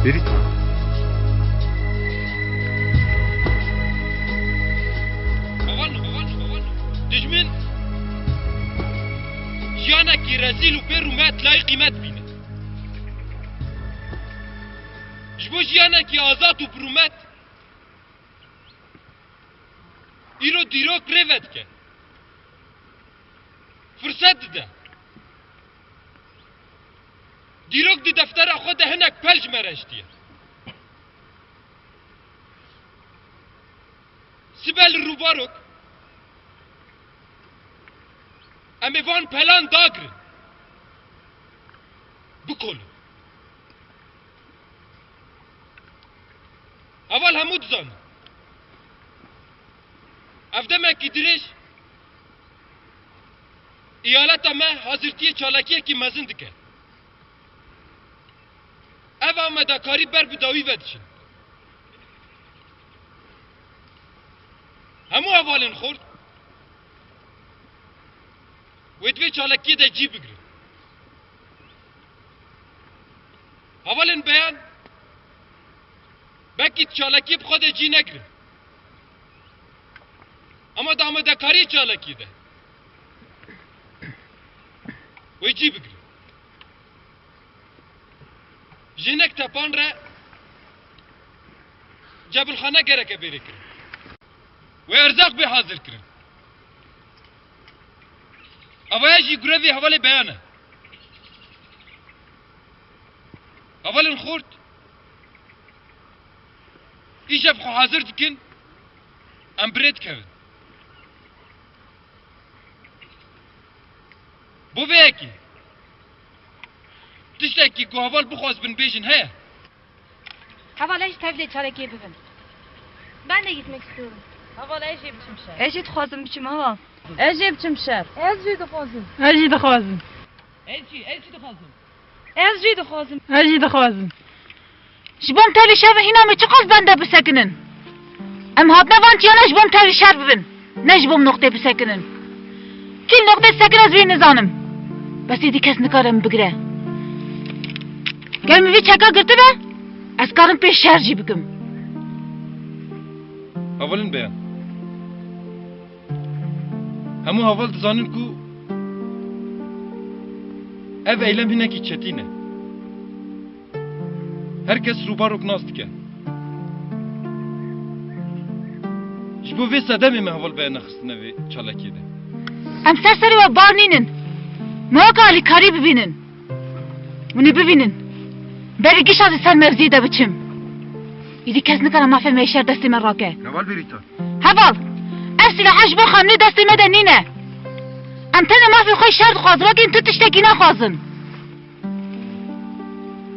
Bêrîtan. Heval, heval, heval. Dijmin jiyanekî rezîl û bê rûmet layîq qîmet bîne. Ji bo jiyanekî azad û bi rûmet, îro dîrok rê vedike. Firset dide. Dîrok di deftera xwe de hinek pel ji me re hiştiye. Sibe li rûbarok, em ê van pelan dagirin. Bikolin. Heval hemû dizanin. Ev demekî dirêj, eyaleta me hazirtiyê çalakiyekî mezin dike. Amadekarî ber bi dawî ve diçin. Hemû hevalên xurt wê di vê çalakiyê de cî bigirin. Hevalên beyan belkî di çalakiyê bi xwe de cî negirin. Ama di amadekariyê çalakiyê de wê cî bigirin. Ji hinek tepan re cebilxane gereke bêrê kirin. Wê erzaq bê hazir kirin. Evaya jî grevê hevalê beyan e. Hevalên xurt îşev xwe hazir dikin, em bi rê dikevin. Bo vê yekê tiştekî ku heval bixwazibin bêjin heye? Heval, ez jî tevlê çalakiyê bibim. Ben de gitmek istiyorum. Heval, ez jê biçim şer. Ez jî dixwazim biçim, heval. Ez jê biçim şer. Ez jî dixwazim. Ez jî dixwazim. Ez jî, ez jî dixwazim. Ez jî dixwazim. Ez jî dixwazim. Ji bo em tevlî şer bin, hîna me çiqas bende bisekinin? Em hatine van çiyana ji bo em tevlî şer bibin, ne ji bo em noqtê bisekinin. Kî li noqtê disekine, ez wê nizanim. Bes êdî kes nikare min bigire. Ger min vî çeka girtibe, ez karim pê şer jî bikim. Hevalên beyan. Hemû heval dizanin ku ev eylem hinekî çetîn e. Her kes rûbarok nas dike. Ji bo vê sedemê me heval beyan nexistine vê çalakiyê de. Em ser serê we bar nînin. Me weke alîkarî bibînin. Hûn ê bibînin. Berî gişa di ser mevziyê de biçim. Îdî kes nikare mafê me şer destê me rake. Heval Bêrîta. Heval, ev sîlaha ji bo xemlê destê me de nîne. Em tenê mafê xwe şer dixwazin, wekî tu tiştekî naxwazin.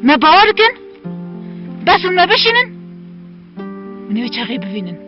Me bawer bikin, bes hûn me bişînin, hûn ê wê çaxê bivînin.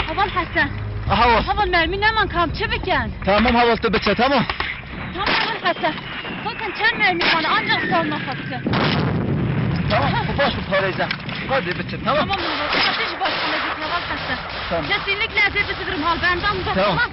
Heval Hesen. Aha, o. Heval, mermî neman, kam çi bikin? Tamam, heval, tu biçe, tamam. Tamam, Heval Hesen. Zaten çend mermî mane, ancak salma xwe bikin. Tamam, bu baş bu parayı. Hadi biçe, tamam. Tamam, Heval. Hadi ji baş xwe bikin, Heval Hesen. Tamam. Kesinlikle ez ê bisivirim, hal bendam be, tamam. Tamam.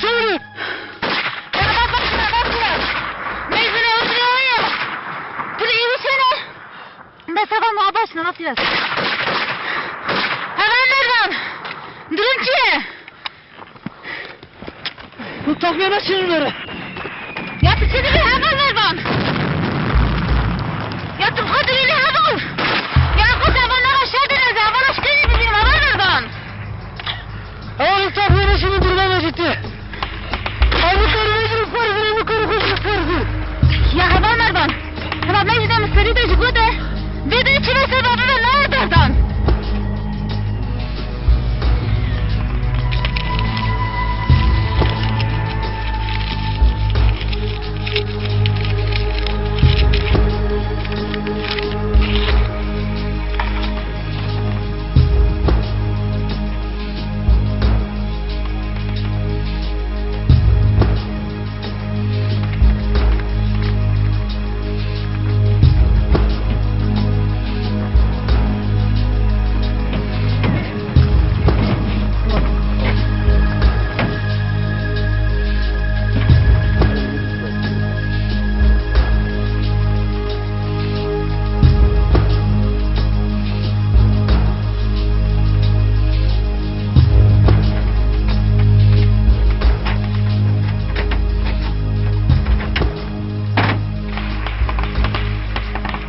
Çevir! Bak, bak, bak, bak, bak. Meyveli oturuyor ya. Dur, iyi bir şey ne? Ben sabah muhabbet şuna, bak biraz. Hemen ver lan. Durum ki. Bu takviye ne çevir? Ya tu çevir, hemen ver lan. Ya tu hadi yürü, hemen. Ya kız, hemen aşağı döneceğim. Hemen aşağı döneceğim. Hemen ver lan. Heval, însaf yê şûnî dûr bebe ciddi. Ew nikare vejin û xwe rivîne, nikare xwe ji xwe rivîne. Ya heval Mervan, heval me ji de misterî de ji go de. Vê de çi ve sebebî ve nayê berdan.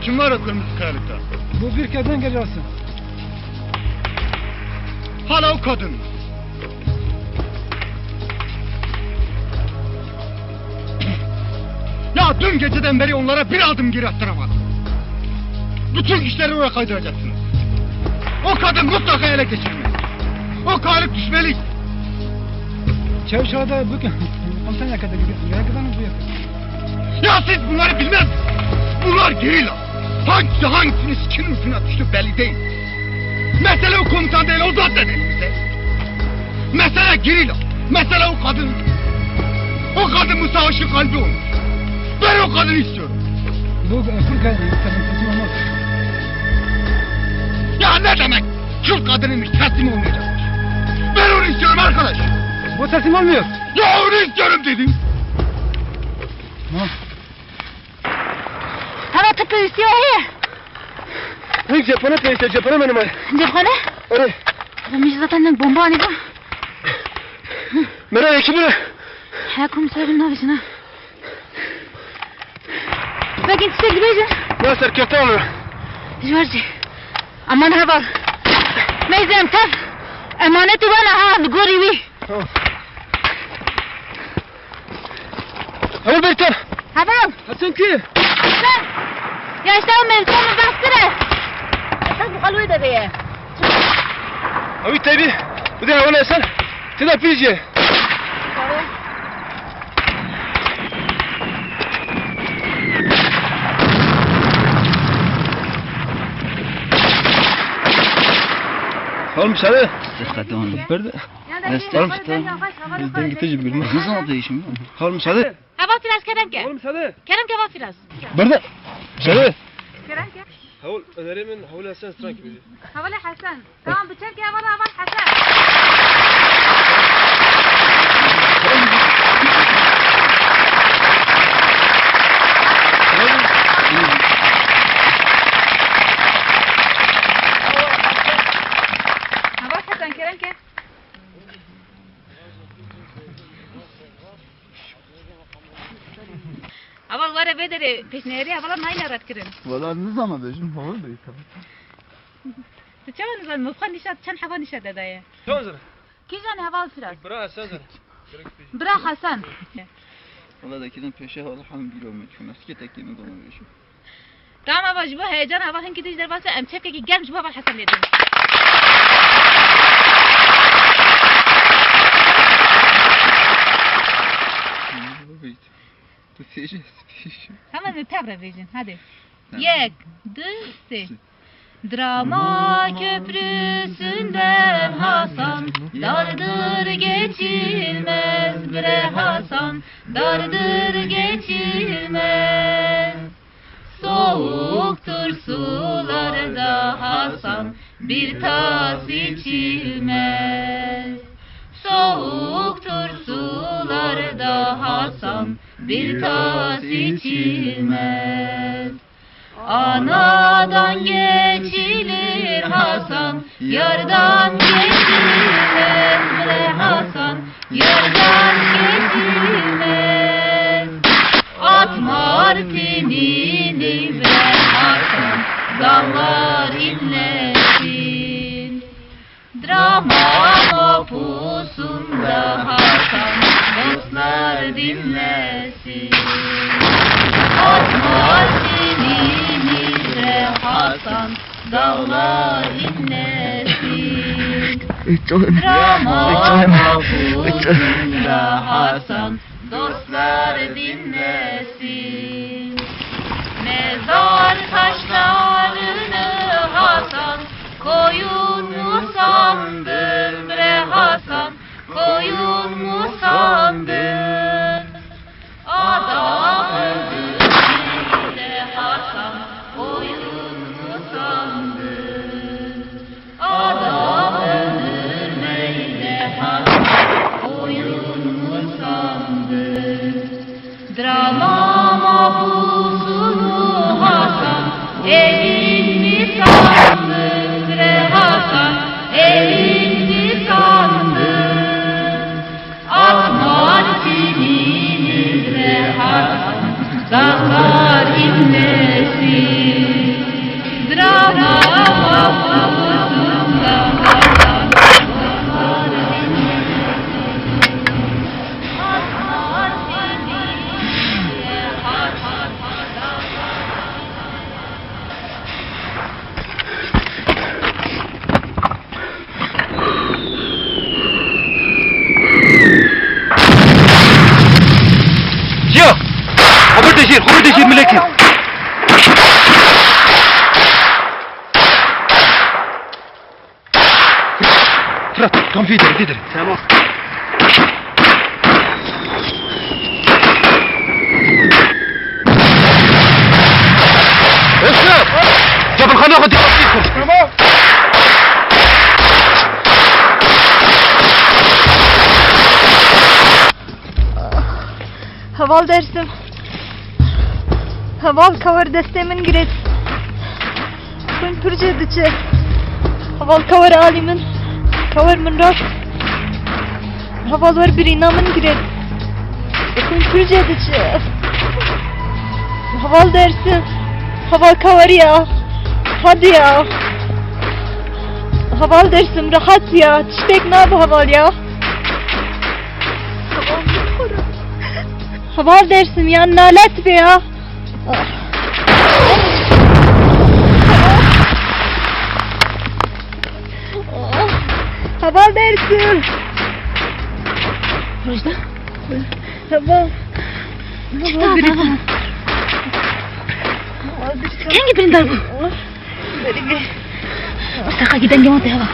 Kim var o kırmızı kayalıkta? Bu bir kadın geliyorsun. Hala o kadın. Ya dün geceden beri onlara bir adım geri attıramadım. Bütün işleri oraya kaydıracaksınız. O kadın mutlaka ele geçirmeli. O kayalık düşmeli. Çavuş, orada bu komutan yakada gidiyor. Yakada mı bu yakada? Ya siz bunları bilmez misiniz? Bunlar gerilla. Hangisi hangisinin sikinin ucuna düştü belli değil. Mesele o komutan değil, o zaten elimizde. Mesele gerilla. Mesele o kadın. O kadın bu savaşın kalbi olmuş. Ben o kadını istiyorum. Bu, e, Kürt kadını teslim olmaz. Ya ne demek? Kürt kadınıymış, teslim olmayacakmış. Ben onu istiyorum arkadaş. Bu teslim olmuyor. Ya onu istiyorum dedim. Tamam. Hava tıpı üstü o he. Hangi cephane peyse, cephane benim ay. Cephane? Öyle. Ama biz zaten bomba hani bu. Merak ekibine. Ha, komiserim ne yapıyorsun ha? Belki tiştek dibêjin. Ne serkefte onu? Ji wer jî. Aman heval. Meyzem tev. Emanet û bana ha, li gorî wî. Tamam. Heval Beytan. Heval. Hasan kî? Hasan. Ya işte o mevzu onu bastırı. Esas bu kalıyor da be. Ew ê tevî bide hevalê ser, tê de pîj ye. Oğlum, müsaade. Sıkıntı oldu. Berde. Oğlum, dengite ji bilmem. Nasıl oldu işim? Oğlum, müsaade. Hava biraz kerem ke. Oğlum, müsaade. Kerem ke, hava biraz. Berde. Müsaade. Kerem ke. Heval, önerê min hevalê Hesen stran kibêje. Hevalê Hesen. Tamam, biçer ke heval, heval Hesen. Heval Hesen, kerem ke. Heval were vê derê pêşniyarî hevala nayne redkirin. Wala nizana bêjim, heval bêjim. Tu çawa nizanî? Mifxa nîşa, çend heba nîşa te daye? Çawa nizanî? Kîjan heval Firas? Bira Hesen zana. Bira Hesen. Wala de kirin pêşe heval hem bîro me çûn. Ez kê tekê min dona bêjim. Tamam, heval, ji bo heyecan heval hinkî tij derbas be, em çepkekî germ ji bo heval Hesen lê din. Tu sêji, ez pêşim. Hemen li tev re bêjin, hadi. Tamam. Yek, du, sê. Drama köprüsünden Hasan, dardır geçilmez bre Hasan, dardır geçilmez. Soğuktur sularda Hasan, bir tas içilmez. Soğuktur sularda Hasan, bir tas içilmez. Anadan geçilir Hasan, yardan geçilmez bre Hasan, yardan geçilmez. At Martinini bre Hasan, dağlar inlesin. Drama mapusunda Hasan, dostlar dinlesin. At Martinini bre Hasan, dağlar inlesin. Drama mapusunda Hasan, dostlar dinlesin. Mezar taşlarını Hasan, koyun mu sandın bre Hasan, koyun mu sandın? Adam öldürmeyle Hasan, koyun mu sandın? Adam öldürmeyle Hasan, koyun mu sandın? Drama mapusunu Hasan, elin mi sandın bre Hasan, elin mi sandın? At Martinini bre Hasan, dağlar inlesin. Drama mapusunda Hasan, dağlar inlesin. Ciya! Xwe bide jêr, xwe bide jêr milekî. Fırat, tam vî derê, vî derê. Tamam. Eşref! Cebilxana xwe dikkatli kir. Tamam. Heval Dersim. Heval, kewer destê min girêt. Xwîn pir cê diçe. Heval, kewer alî min. Kewer min rast. Heval, wer birîna min girêt. Xwîn pir cê diçe. Heval Dersim. Heval, keweriya. Hadi ya. Heval Dersim, rehet ya. Tiştek nabe heval ya. Heval Dersim ya, nalet be ya. Heval Dersim. Rojda. Heval. Çi tane? Kengî birîndar bû? Saqa giden gema te hava.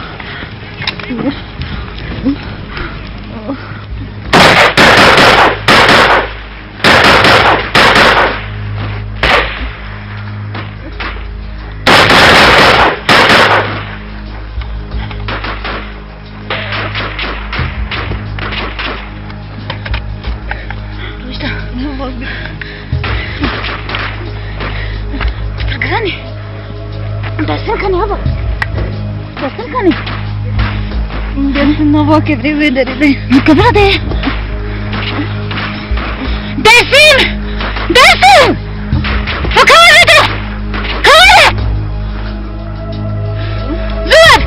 Rojda. Pitir giran e. Dersim kanî hava. Dersim kanî. Dersim nava kedrê wê derê de. Kevra de. Dersim! Dersim! Fakar nedir? Kavale! Zor!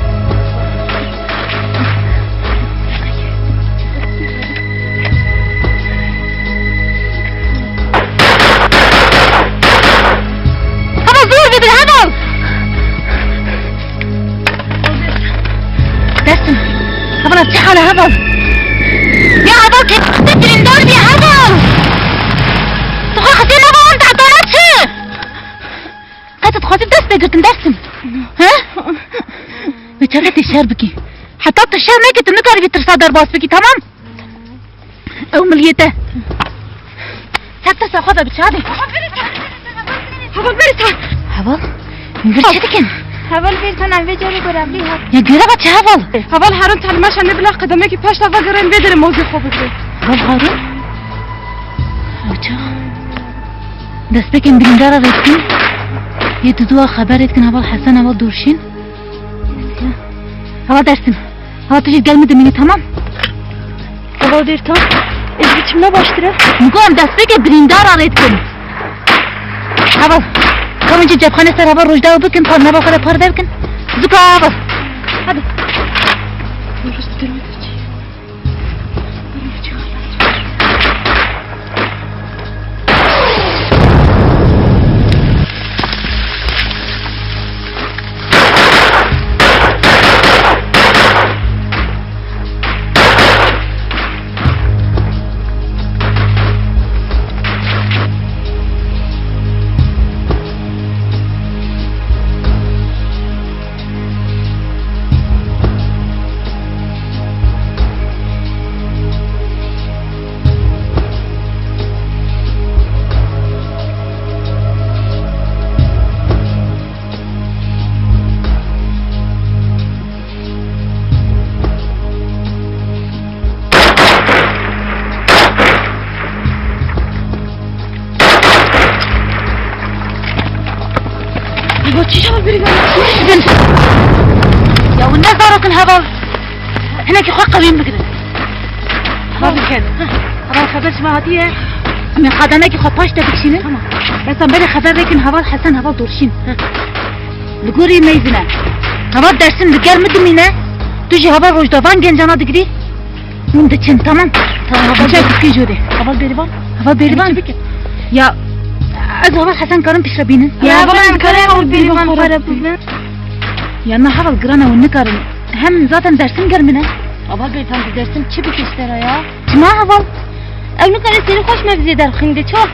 Heval, zor bidir, heval! Dersim. Heval, çi hal e, heval? Ya heval, kê birîndar bî, heval! Tu xwe xizê nava wan dehdaran çi? Qet dixwazî dest pê girtin Dersim? He? Wê çaxê tê şer bikî. Heta tu şer nekî, tu nikarî vî tirsa derbas bikî, tamam? Ew miliyê te. Heta tirsa xwe de biçe, hadi. Heval, berê te. Heval, min vir çi dikin? Heval Bêrtan, em vê carê görevlî hat. Ya görev çi heval? Heval Harun talîma şanê bila qedemekî paşta vegerin vê derê mozê xwe bigrin. Heval Harun? Ew çax? Destpêkên birîndara rê dikin. Yê diduwa xeberê dikin heval Hesen, heval Dorşîn. Heval Dersim. Heval tu jî gel min dimînî, tamam? Heval Bêrtan, ez biçim ne baştir e? Min got em destpêkê birîndara rê dikin. Heval, ka hûn jî cepxanê ser heval Rojda bikin, par nava xwe de parve bikin. Zûka heval. Hadi. Ego, çi şewa biri geldi? Ya, hûn ne zarokin heval. Hinekî xwe qewîn bigirin. Heval bikin. Heval xeber şima hatiye? Min qadanekî xwe paş de bikişînin. Tamam. Bes em berê xeber vekin heval Hesen, heval Dorşîn. Li gorî meyzine. Heval Dersim li gel min dimîne. Tu jî heval Rojda van gencana digirî. Hûn diçin, tamam? Tamam, heval Bêrîvan. Heval Bêrîvan. Heval Bêrîvan. Çi bikin? Ya, ez heval Hesen karim piştre bînin. Ya, heval Bêrîvan karim piştre bînin. Ya, na heval giran e, hûn nikarin. Hem zaten Dersim gel min e. Heval Bêrîvan, bi Dersim çi bike ji te re ya? Çima heval? Ew nikare serî xweş me bi zêde rixîn de, çawa?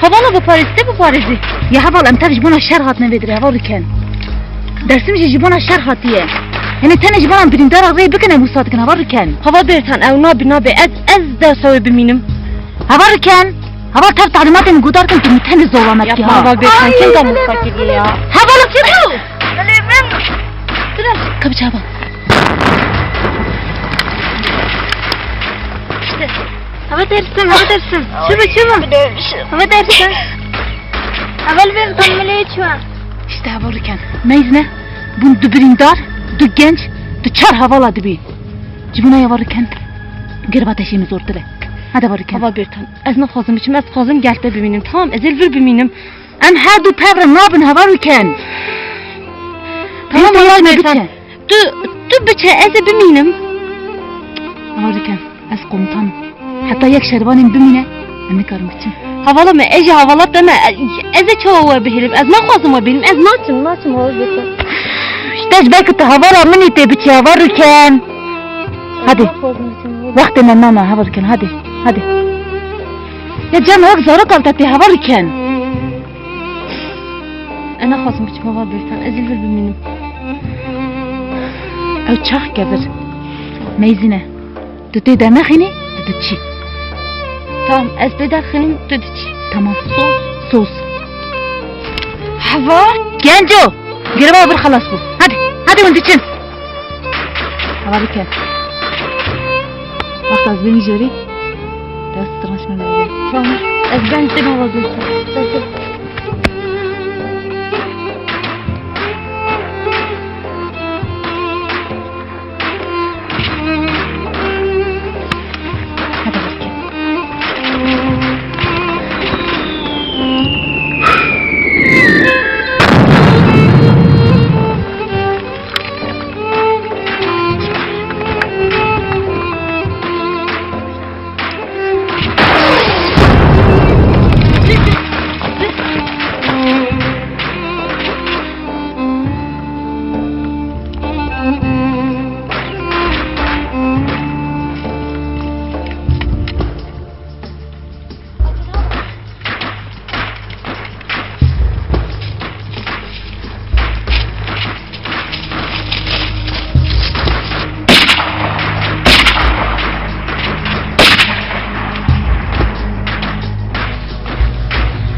Hevala biparêz, te biparêzî. Ya heval, em tev ji bona şer hatine vê derê, heval Rûken. Dersim jî ji bona şer hatiye. Yanî tenê ji bona birîndara rê bikin, em wisa dikin, heval Rûken. Heval Bêrîvan, ew nabe, nabe. Ez, ez dersa wê bimînim. Heval Rûken. Heval, tev talîmatê min guhdar kin, tu min tenê zorla me dikiha. Yapma heval Bêrîvan, kêm da musa kiriye ya. Heval, çi bû? Dilê min. Ka biçe heval. Heval Dersim, heval Dersim. Çi bû, çi bû? Heval Dersim. Heval Bêrîvan, milê çi wa? Îşte heval Rûken. Meyzine, bûn du birîndar, du genc, tu çar hevala dibî. Ji bona heval Rûken, geriba te jî min zortir e. Hadi heval Rûken. Heval Bêrîvan, ez naxwazim biçim, ez dixwazim gel te bimînim. Tamam, ez ê li vir bimînim. Em her du pev re nabin, heval Rûken. Tamam, heval Bêrîvan. Tu, tu biçe, ez ê bimînim. Heval Rûken, ez komutanım. Heta yek şervanê min bimîne, em nikarin biçin. Hevala me, ez jî hevala te me. Ez ê çawa we bihêlim? Ez naxwazim we bihêlim. Ez naçim, naçim, heval Bêrîvan. Îşte ji ber ku tu hevala min î, tê biçî, heval Rûken. Hadi. Wextê me name, heval Rûken, hadi, hadi. Ya can wek zarok al te tê, heval Rûken. Ez naxwazim biçim, heval Bêrîvan. Ez ê li vir bimînim. Ew çax kevir. Meyzîne. Tu tê dernexînî, tu diçî. Tamam, ez pê derxînim, tu diçî. Tamam. Soz. Soz. Heval. Genco. Geriba vir xelas bû. Hadi, hadi hûn diçin. Heval Rûken. Wexta ez bêjim jêrî, dest stranşme bide. Tamam. Ez ben seni olacağım. Hadi bakayım.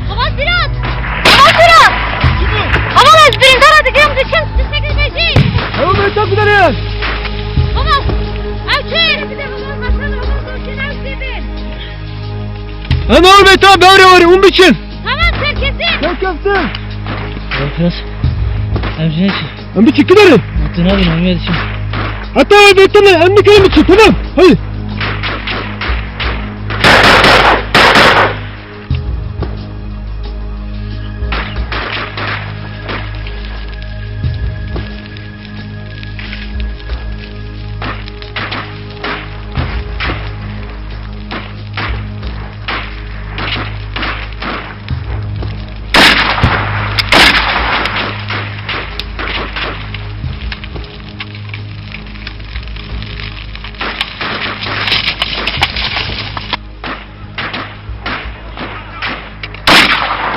Heval Firat! Heval Firat! Heval, ez birîndara digirim, diçim, tiştek Sen bir nereye? Baba, ev çi? Ana oğlum, tamam, ben oraya varayım, onu biçin. Tamam, sen kesin. Sen kesin. Yapıyoruz. Ev ne çi? Em biçin, gidelim. Atına bin, onu biçin. Hatta ben tamam, em bir kere biçin, tamam. Hadi.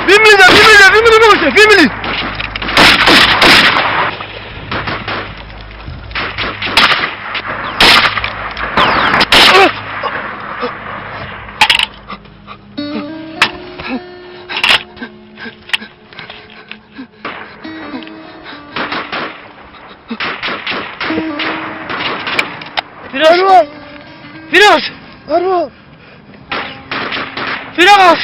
Vî milî de, vî milî de, vî milî de, vî milî. Firas! Erol! Firas! Erol! Firas!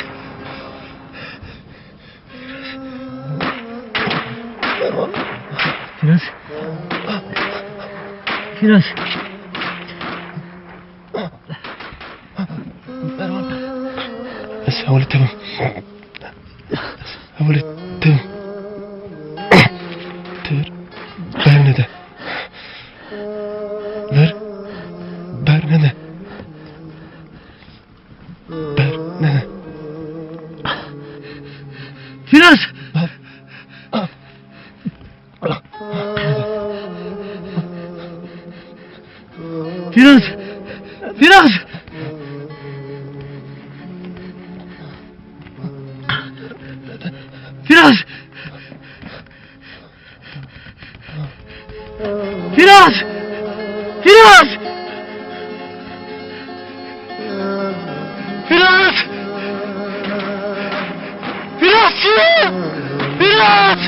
Firas! Firas! Ez hewlê te bim. Ez hewlê te bim. Tu vir ber nede. Vir ber nede. Ber nede. Firas! Ber. Firas! Firas! Firas! Firas! Firas! Firas! Firas! Firas!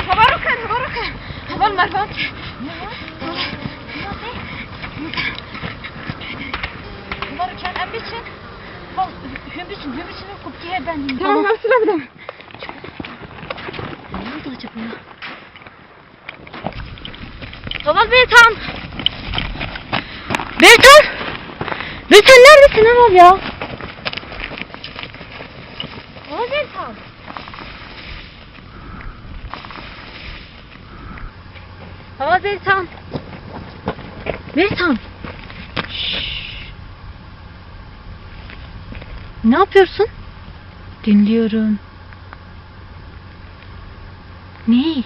Heval roke, heval roke. Heval mervan ke. Heval roke, em biçin. Heval, hûn biçin, hûn biçin, kubkî hê bendî. Tamam, tamam. Heval silah bidin. Ne oldu acaba ya? Tamam Bertan. Bertan. Bertan neredesin Heval ya? Tamam Bertan. Heval Bertan. Bertan. Şşş. Ne yapıyorsun? Dinliyorum. Neyi?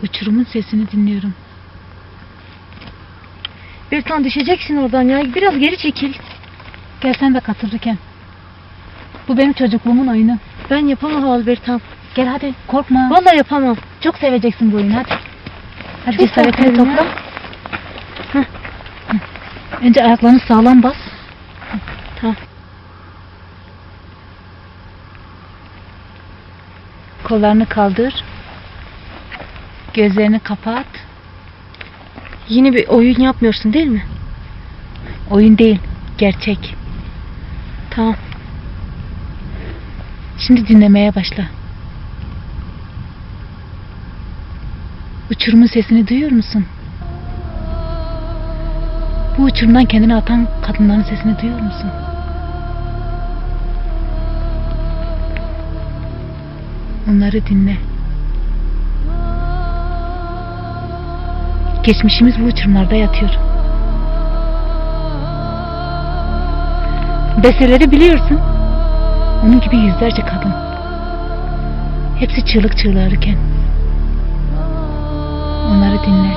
Uçurumun sesini dinliyorum. Bertan düşeceksin oradan ya. Biraz geri çekil. Gel sen de katıl Rüken. Bu benim çocukluğumun oyunu. Ben yapamam Heval Bertan. Gel hadi korkma. Vallahi yapamam. Çok seveceksin bu oyunu hadi. Hadi Çok cesaretini korkuyorum topla. Ya. Heh. Önce ayaklarını sağlam bas. Tamam. Kollarını kaldır. Gözlerini kapat. Yine bir oyun yapmıyorsun değil mi? Oyun değil, gerçek. Tamam. Şimdi dinlemeye başla. Uçurumun sesini duyuyor musun? Bu uçurumdan kendini atan kadınların sesini duyuyor musun? Onları dinle. Geçmişimiz bu uçurumlarda yatıyor. Besteleri biliyorsun. Onun gibi yüzlerce kadın. Hepsi çığlık çığlığa Rüken. Onları dinle.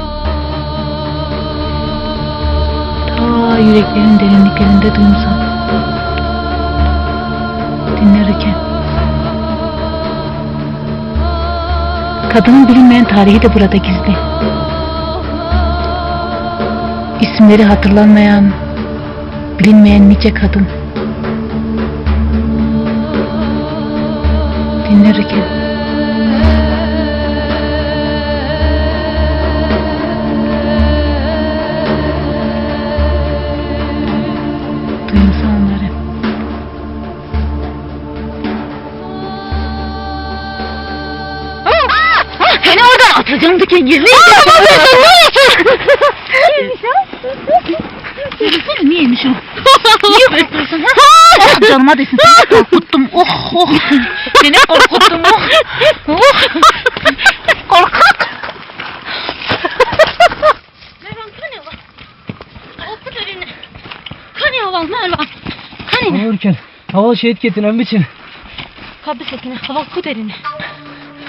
Ta yüreklerin derinliklerinde duyumsal. Dinle Rüken. Kadının bilinmeyen tarihi de burada gizli. İsimleri hatırlanmayan, bilinmeyen nice kadın. Dinle Rüken. Duyumsa onları. Seni oradan atacağım Rüken, yemin ederim. Yürüsene, niyeymiş o? Niye korkuyorsun ha? Ah, canıma değsin, seni korkuttum. Oh, oh. Seni korkuttum, oh. Oh. Korkak. Mervan, kanê heval. Korku derine. Kanê heval Mervan. Kanê ne? Heval Rüken. Heval şehîd ketin, em biçin. Ka bisekine, heval ku derine.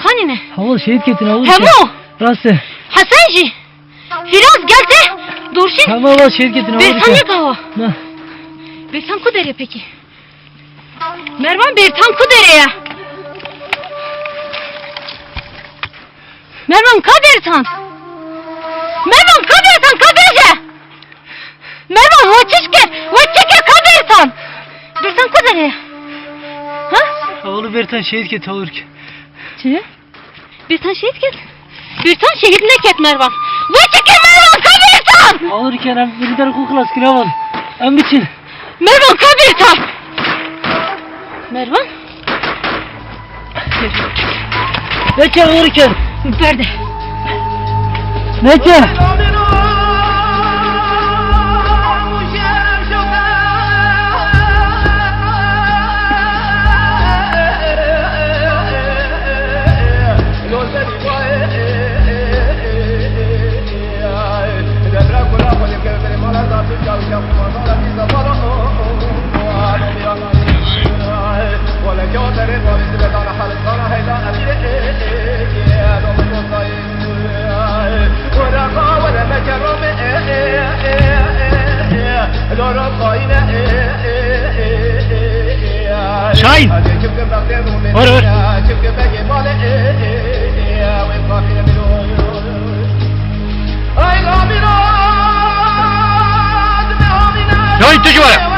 Kanê ne? Heval şehîd ketin, heval Rüken. Hemo. Rast e. Hesen jî. Firaz gel te. Durşin. Tamam, heval şehîd ketin, heval Rüken. Bertan ne kawa? Ne? Bertan ku derê peki? Mervan, Bertan ku derê ye? Mervan, ka Bertan? Mervan, ka Bertan, ka bêje? Mervan, we çi kir? We çi kir, ka Bertan? Bertan ku derê ye? Ha? Hevalê Bertan şehîd ket, heval Rüken. Çi? Bertan şehîd ket? Bertan şehîd neket Mervan. We çi kir Mervan, ka Bertan? Heval Rüken, em li ber xwe xilas kirin heval. Em biçin. Mervan, ka Bertan. Mervan. Neçe heval Rüken? Berde. Neçe? Şahin! Var, var. Şahin, tu ji were.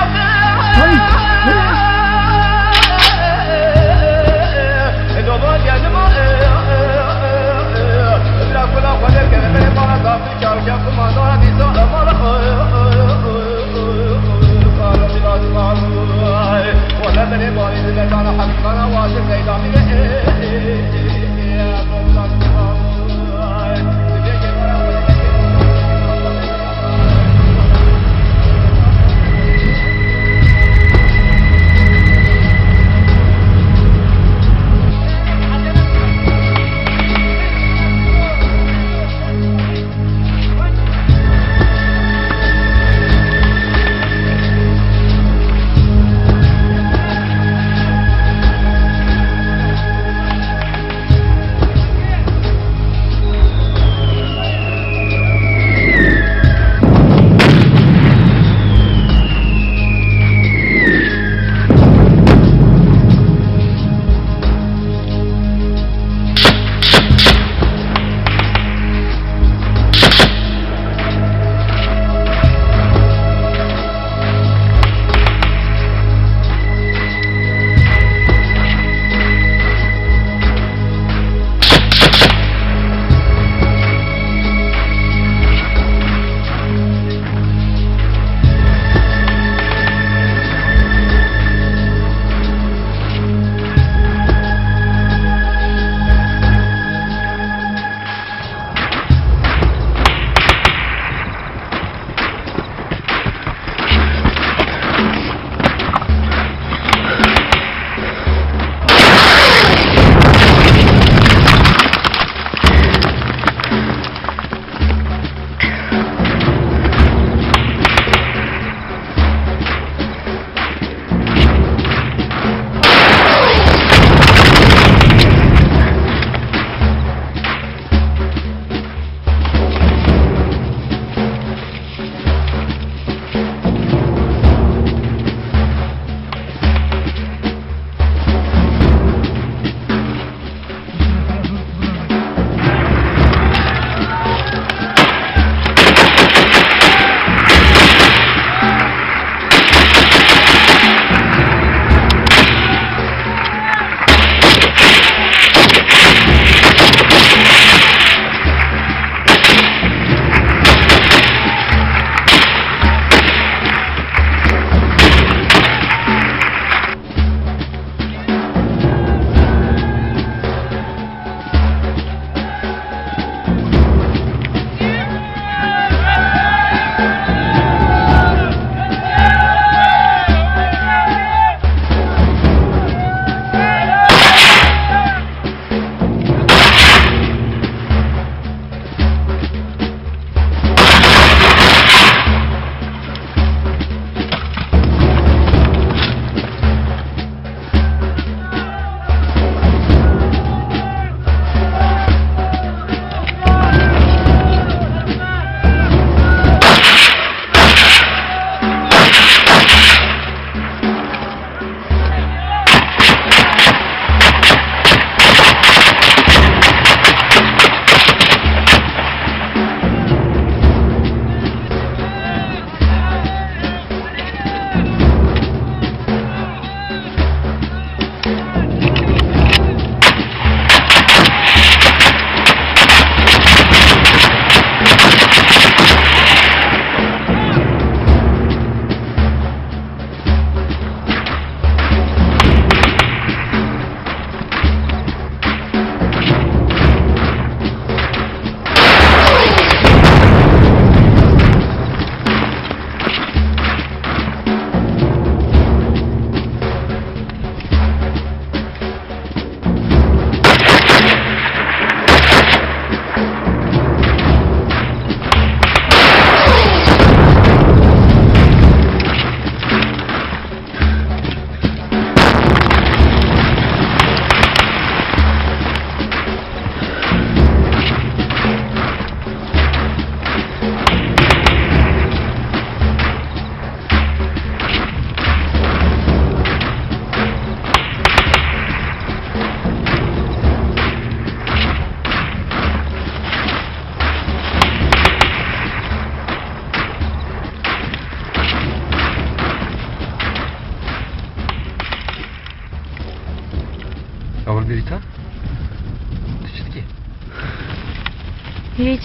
Hiç.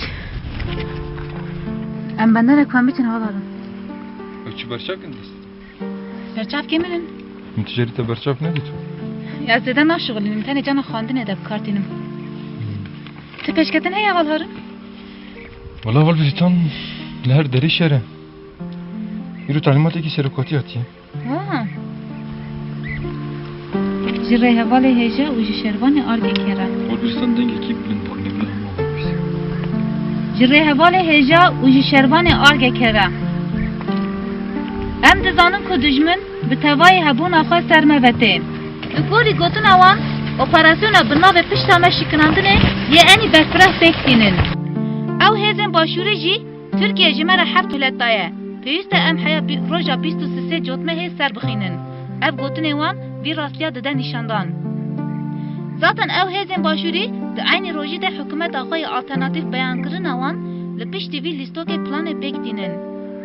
Em benderek xwe em biçin hevalarım. Ew çi berçavkên dest? Berçavkê min in. Min tijarî te berçavk nedît. Ya zêde naşixulînim, tenê cana xwendinê de bi kar tînim. Ti pêşketin heye hevalharim? Wala heval Vîtan li her derê şer e. Îro talîmatekî serokatî hatiye. Ha. Ji rêhevalê hêja û ji şervanê argekê re. Kurdistan dengekî bilind bû, ne bilind bû. Ji rêhevalê hêja û ji şervanê argekê re. Em dizanin ku dijmin bi tevayî hebûna xwe ser me ve tê. Li gorî gotina wan, operasyona bi navê Pişta Me Şikinandinê yê enî berfireh pêk tînin. Ew hêzên başûrî jî Tirkiye ji me re heft milet daye. Pêwîst e em heya bî-, roja bîst û sisê Cotmehê ser bixînin. Ev gotinên wan vî rastiya dide nîşandan. Zaten ew hêzên başûrî di eynî rojî de hikûmeta xwe yê alternatîf beyankirina wan li piştî vî lîstokê planê pêk tînin.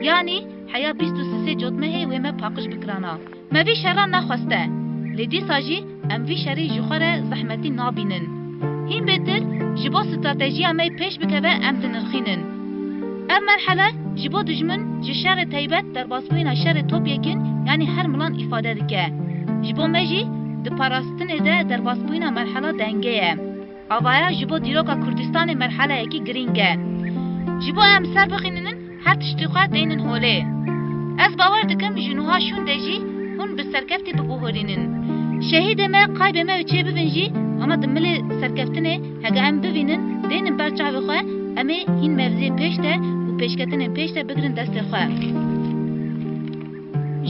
Yanî heya bîst û sisê Cotmehê wê me paqij bikirana. Me vî şeran nexweste, lê dîsa jî em vî şerî ji xwe re zehmetî nabînin. Hîn bêtir, ji bo stratejiya me pêş bikeve, em dinirxînin. Ev merhele ji bo dijmin ji şerê teybet derbasbûyîna şerê topyekîn, yanî her milan îfade dike. Ji bo me jî di parastinê de derbasbûyîna merhela dengê ye. Avaya ji bo dîroka Kurdistanê merheleyekî girîng e. Ji bo em ser bixîninin, her tiştî xwe deynin holê. Ez bawer dikim ji nuha şûn de jî hûn bi serkeftî bibohorînin. Şehîdê me, kaybê me û çê bibin jî, ama di milê serkeftinê heke em bivînin, deynin ber çavê xwe, em ê hîn mevziyên pêş de û pêşketinên pêş de bigirin destê xwe.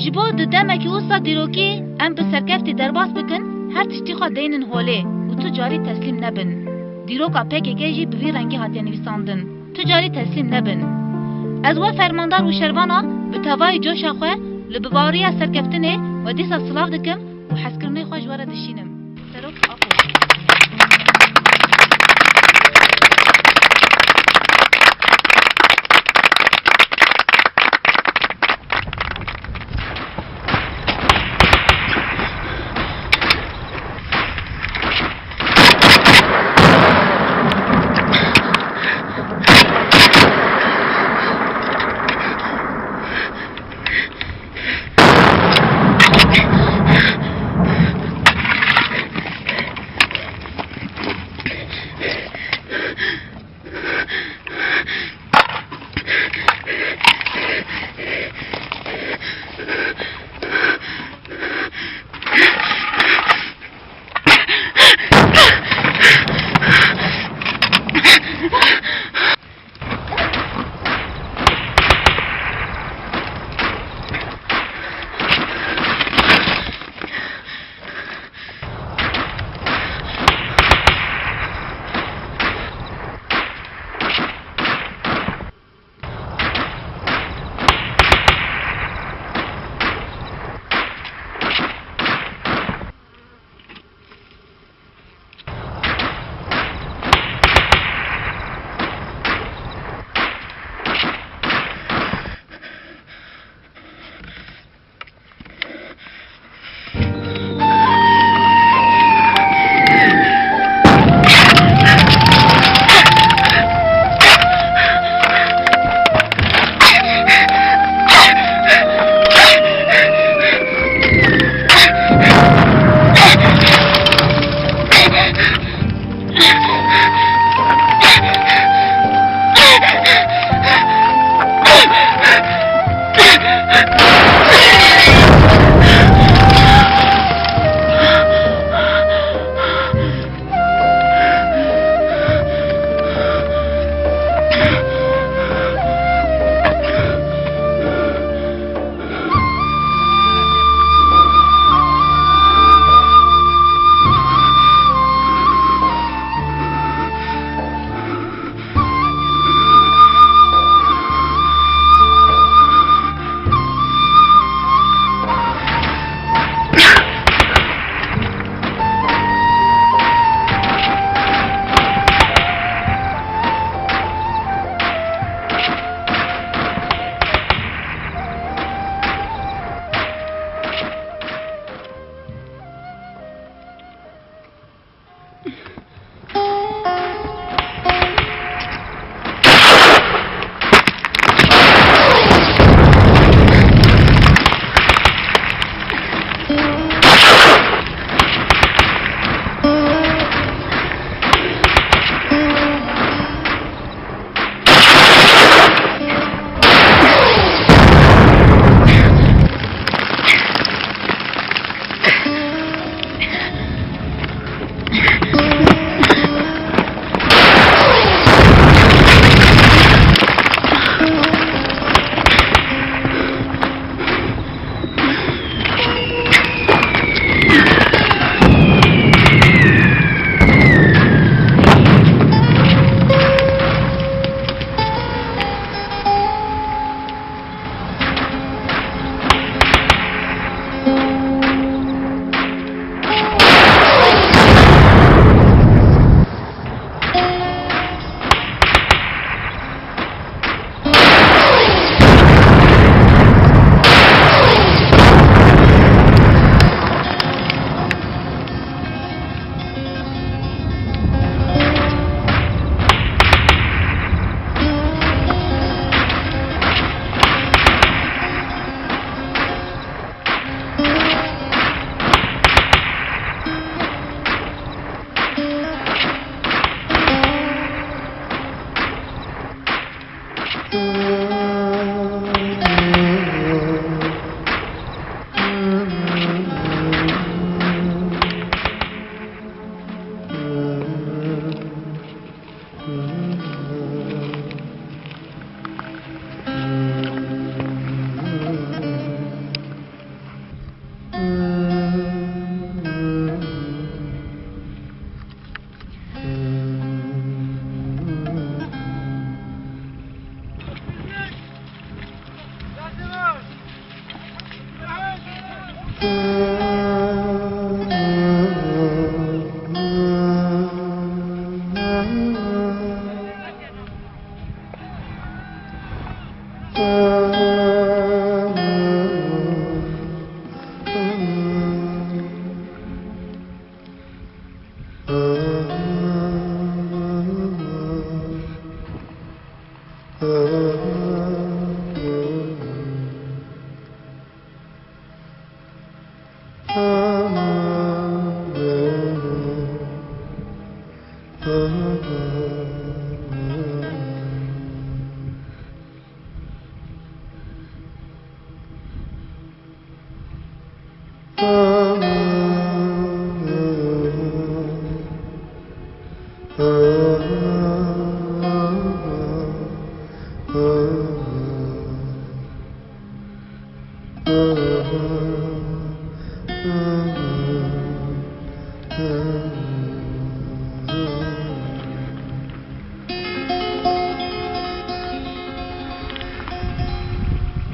Ji bo di demekî wisa dîrokî em bi serkeftî derbas bikin, her tiştî xwe deynin holê û tu carî teslîm nebin. Dîroka P K K jî bi vî rengî hatiye nivîsandin. Tu carî teslîm nebin. Ez we fermandar û şervana bi tevayî coşa xwe li bibaweriya serkeftinê we dîsa silav dikim û hezkirinê xwe ji we re dişînim. Serok Apo.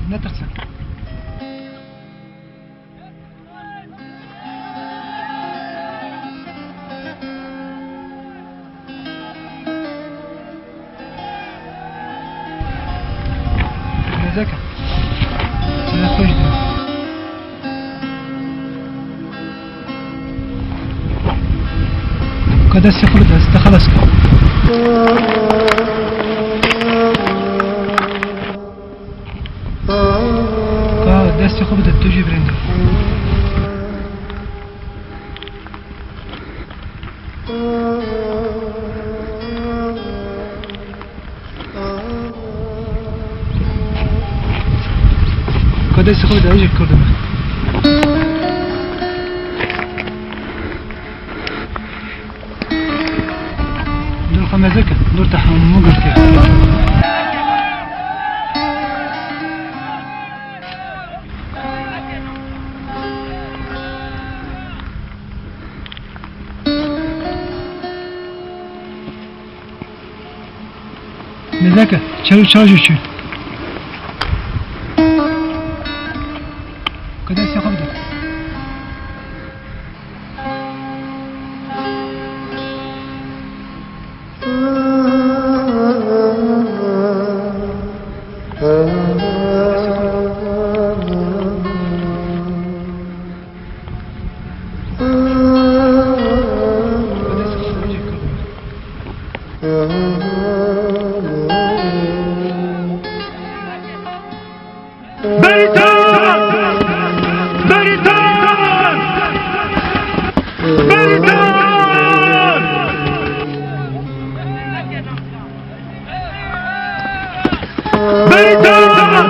Netirsin. Nezeke. Çile xweş de. Ka destê xwe bide, ez te xelas kim. Ka destê xwe bide, tu jî birînde. Ka destê xwe bide, ez jî kurdime. Dûr xwe mezin ke, dûr te hemû girtiye. Nezeke, çerû çajo çû. Ka destê xwe bide. Beritan! Beritan! Beritan! Beritan!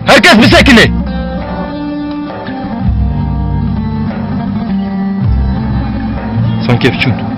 Her kes bisekine. Sankê biçûn.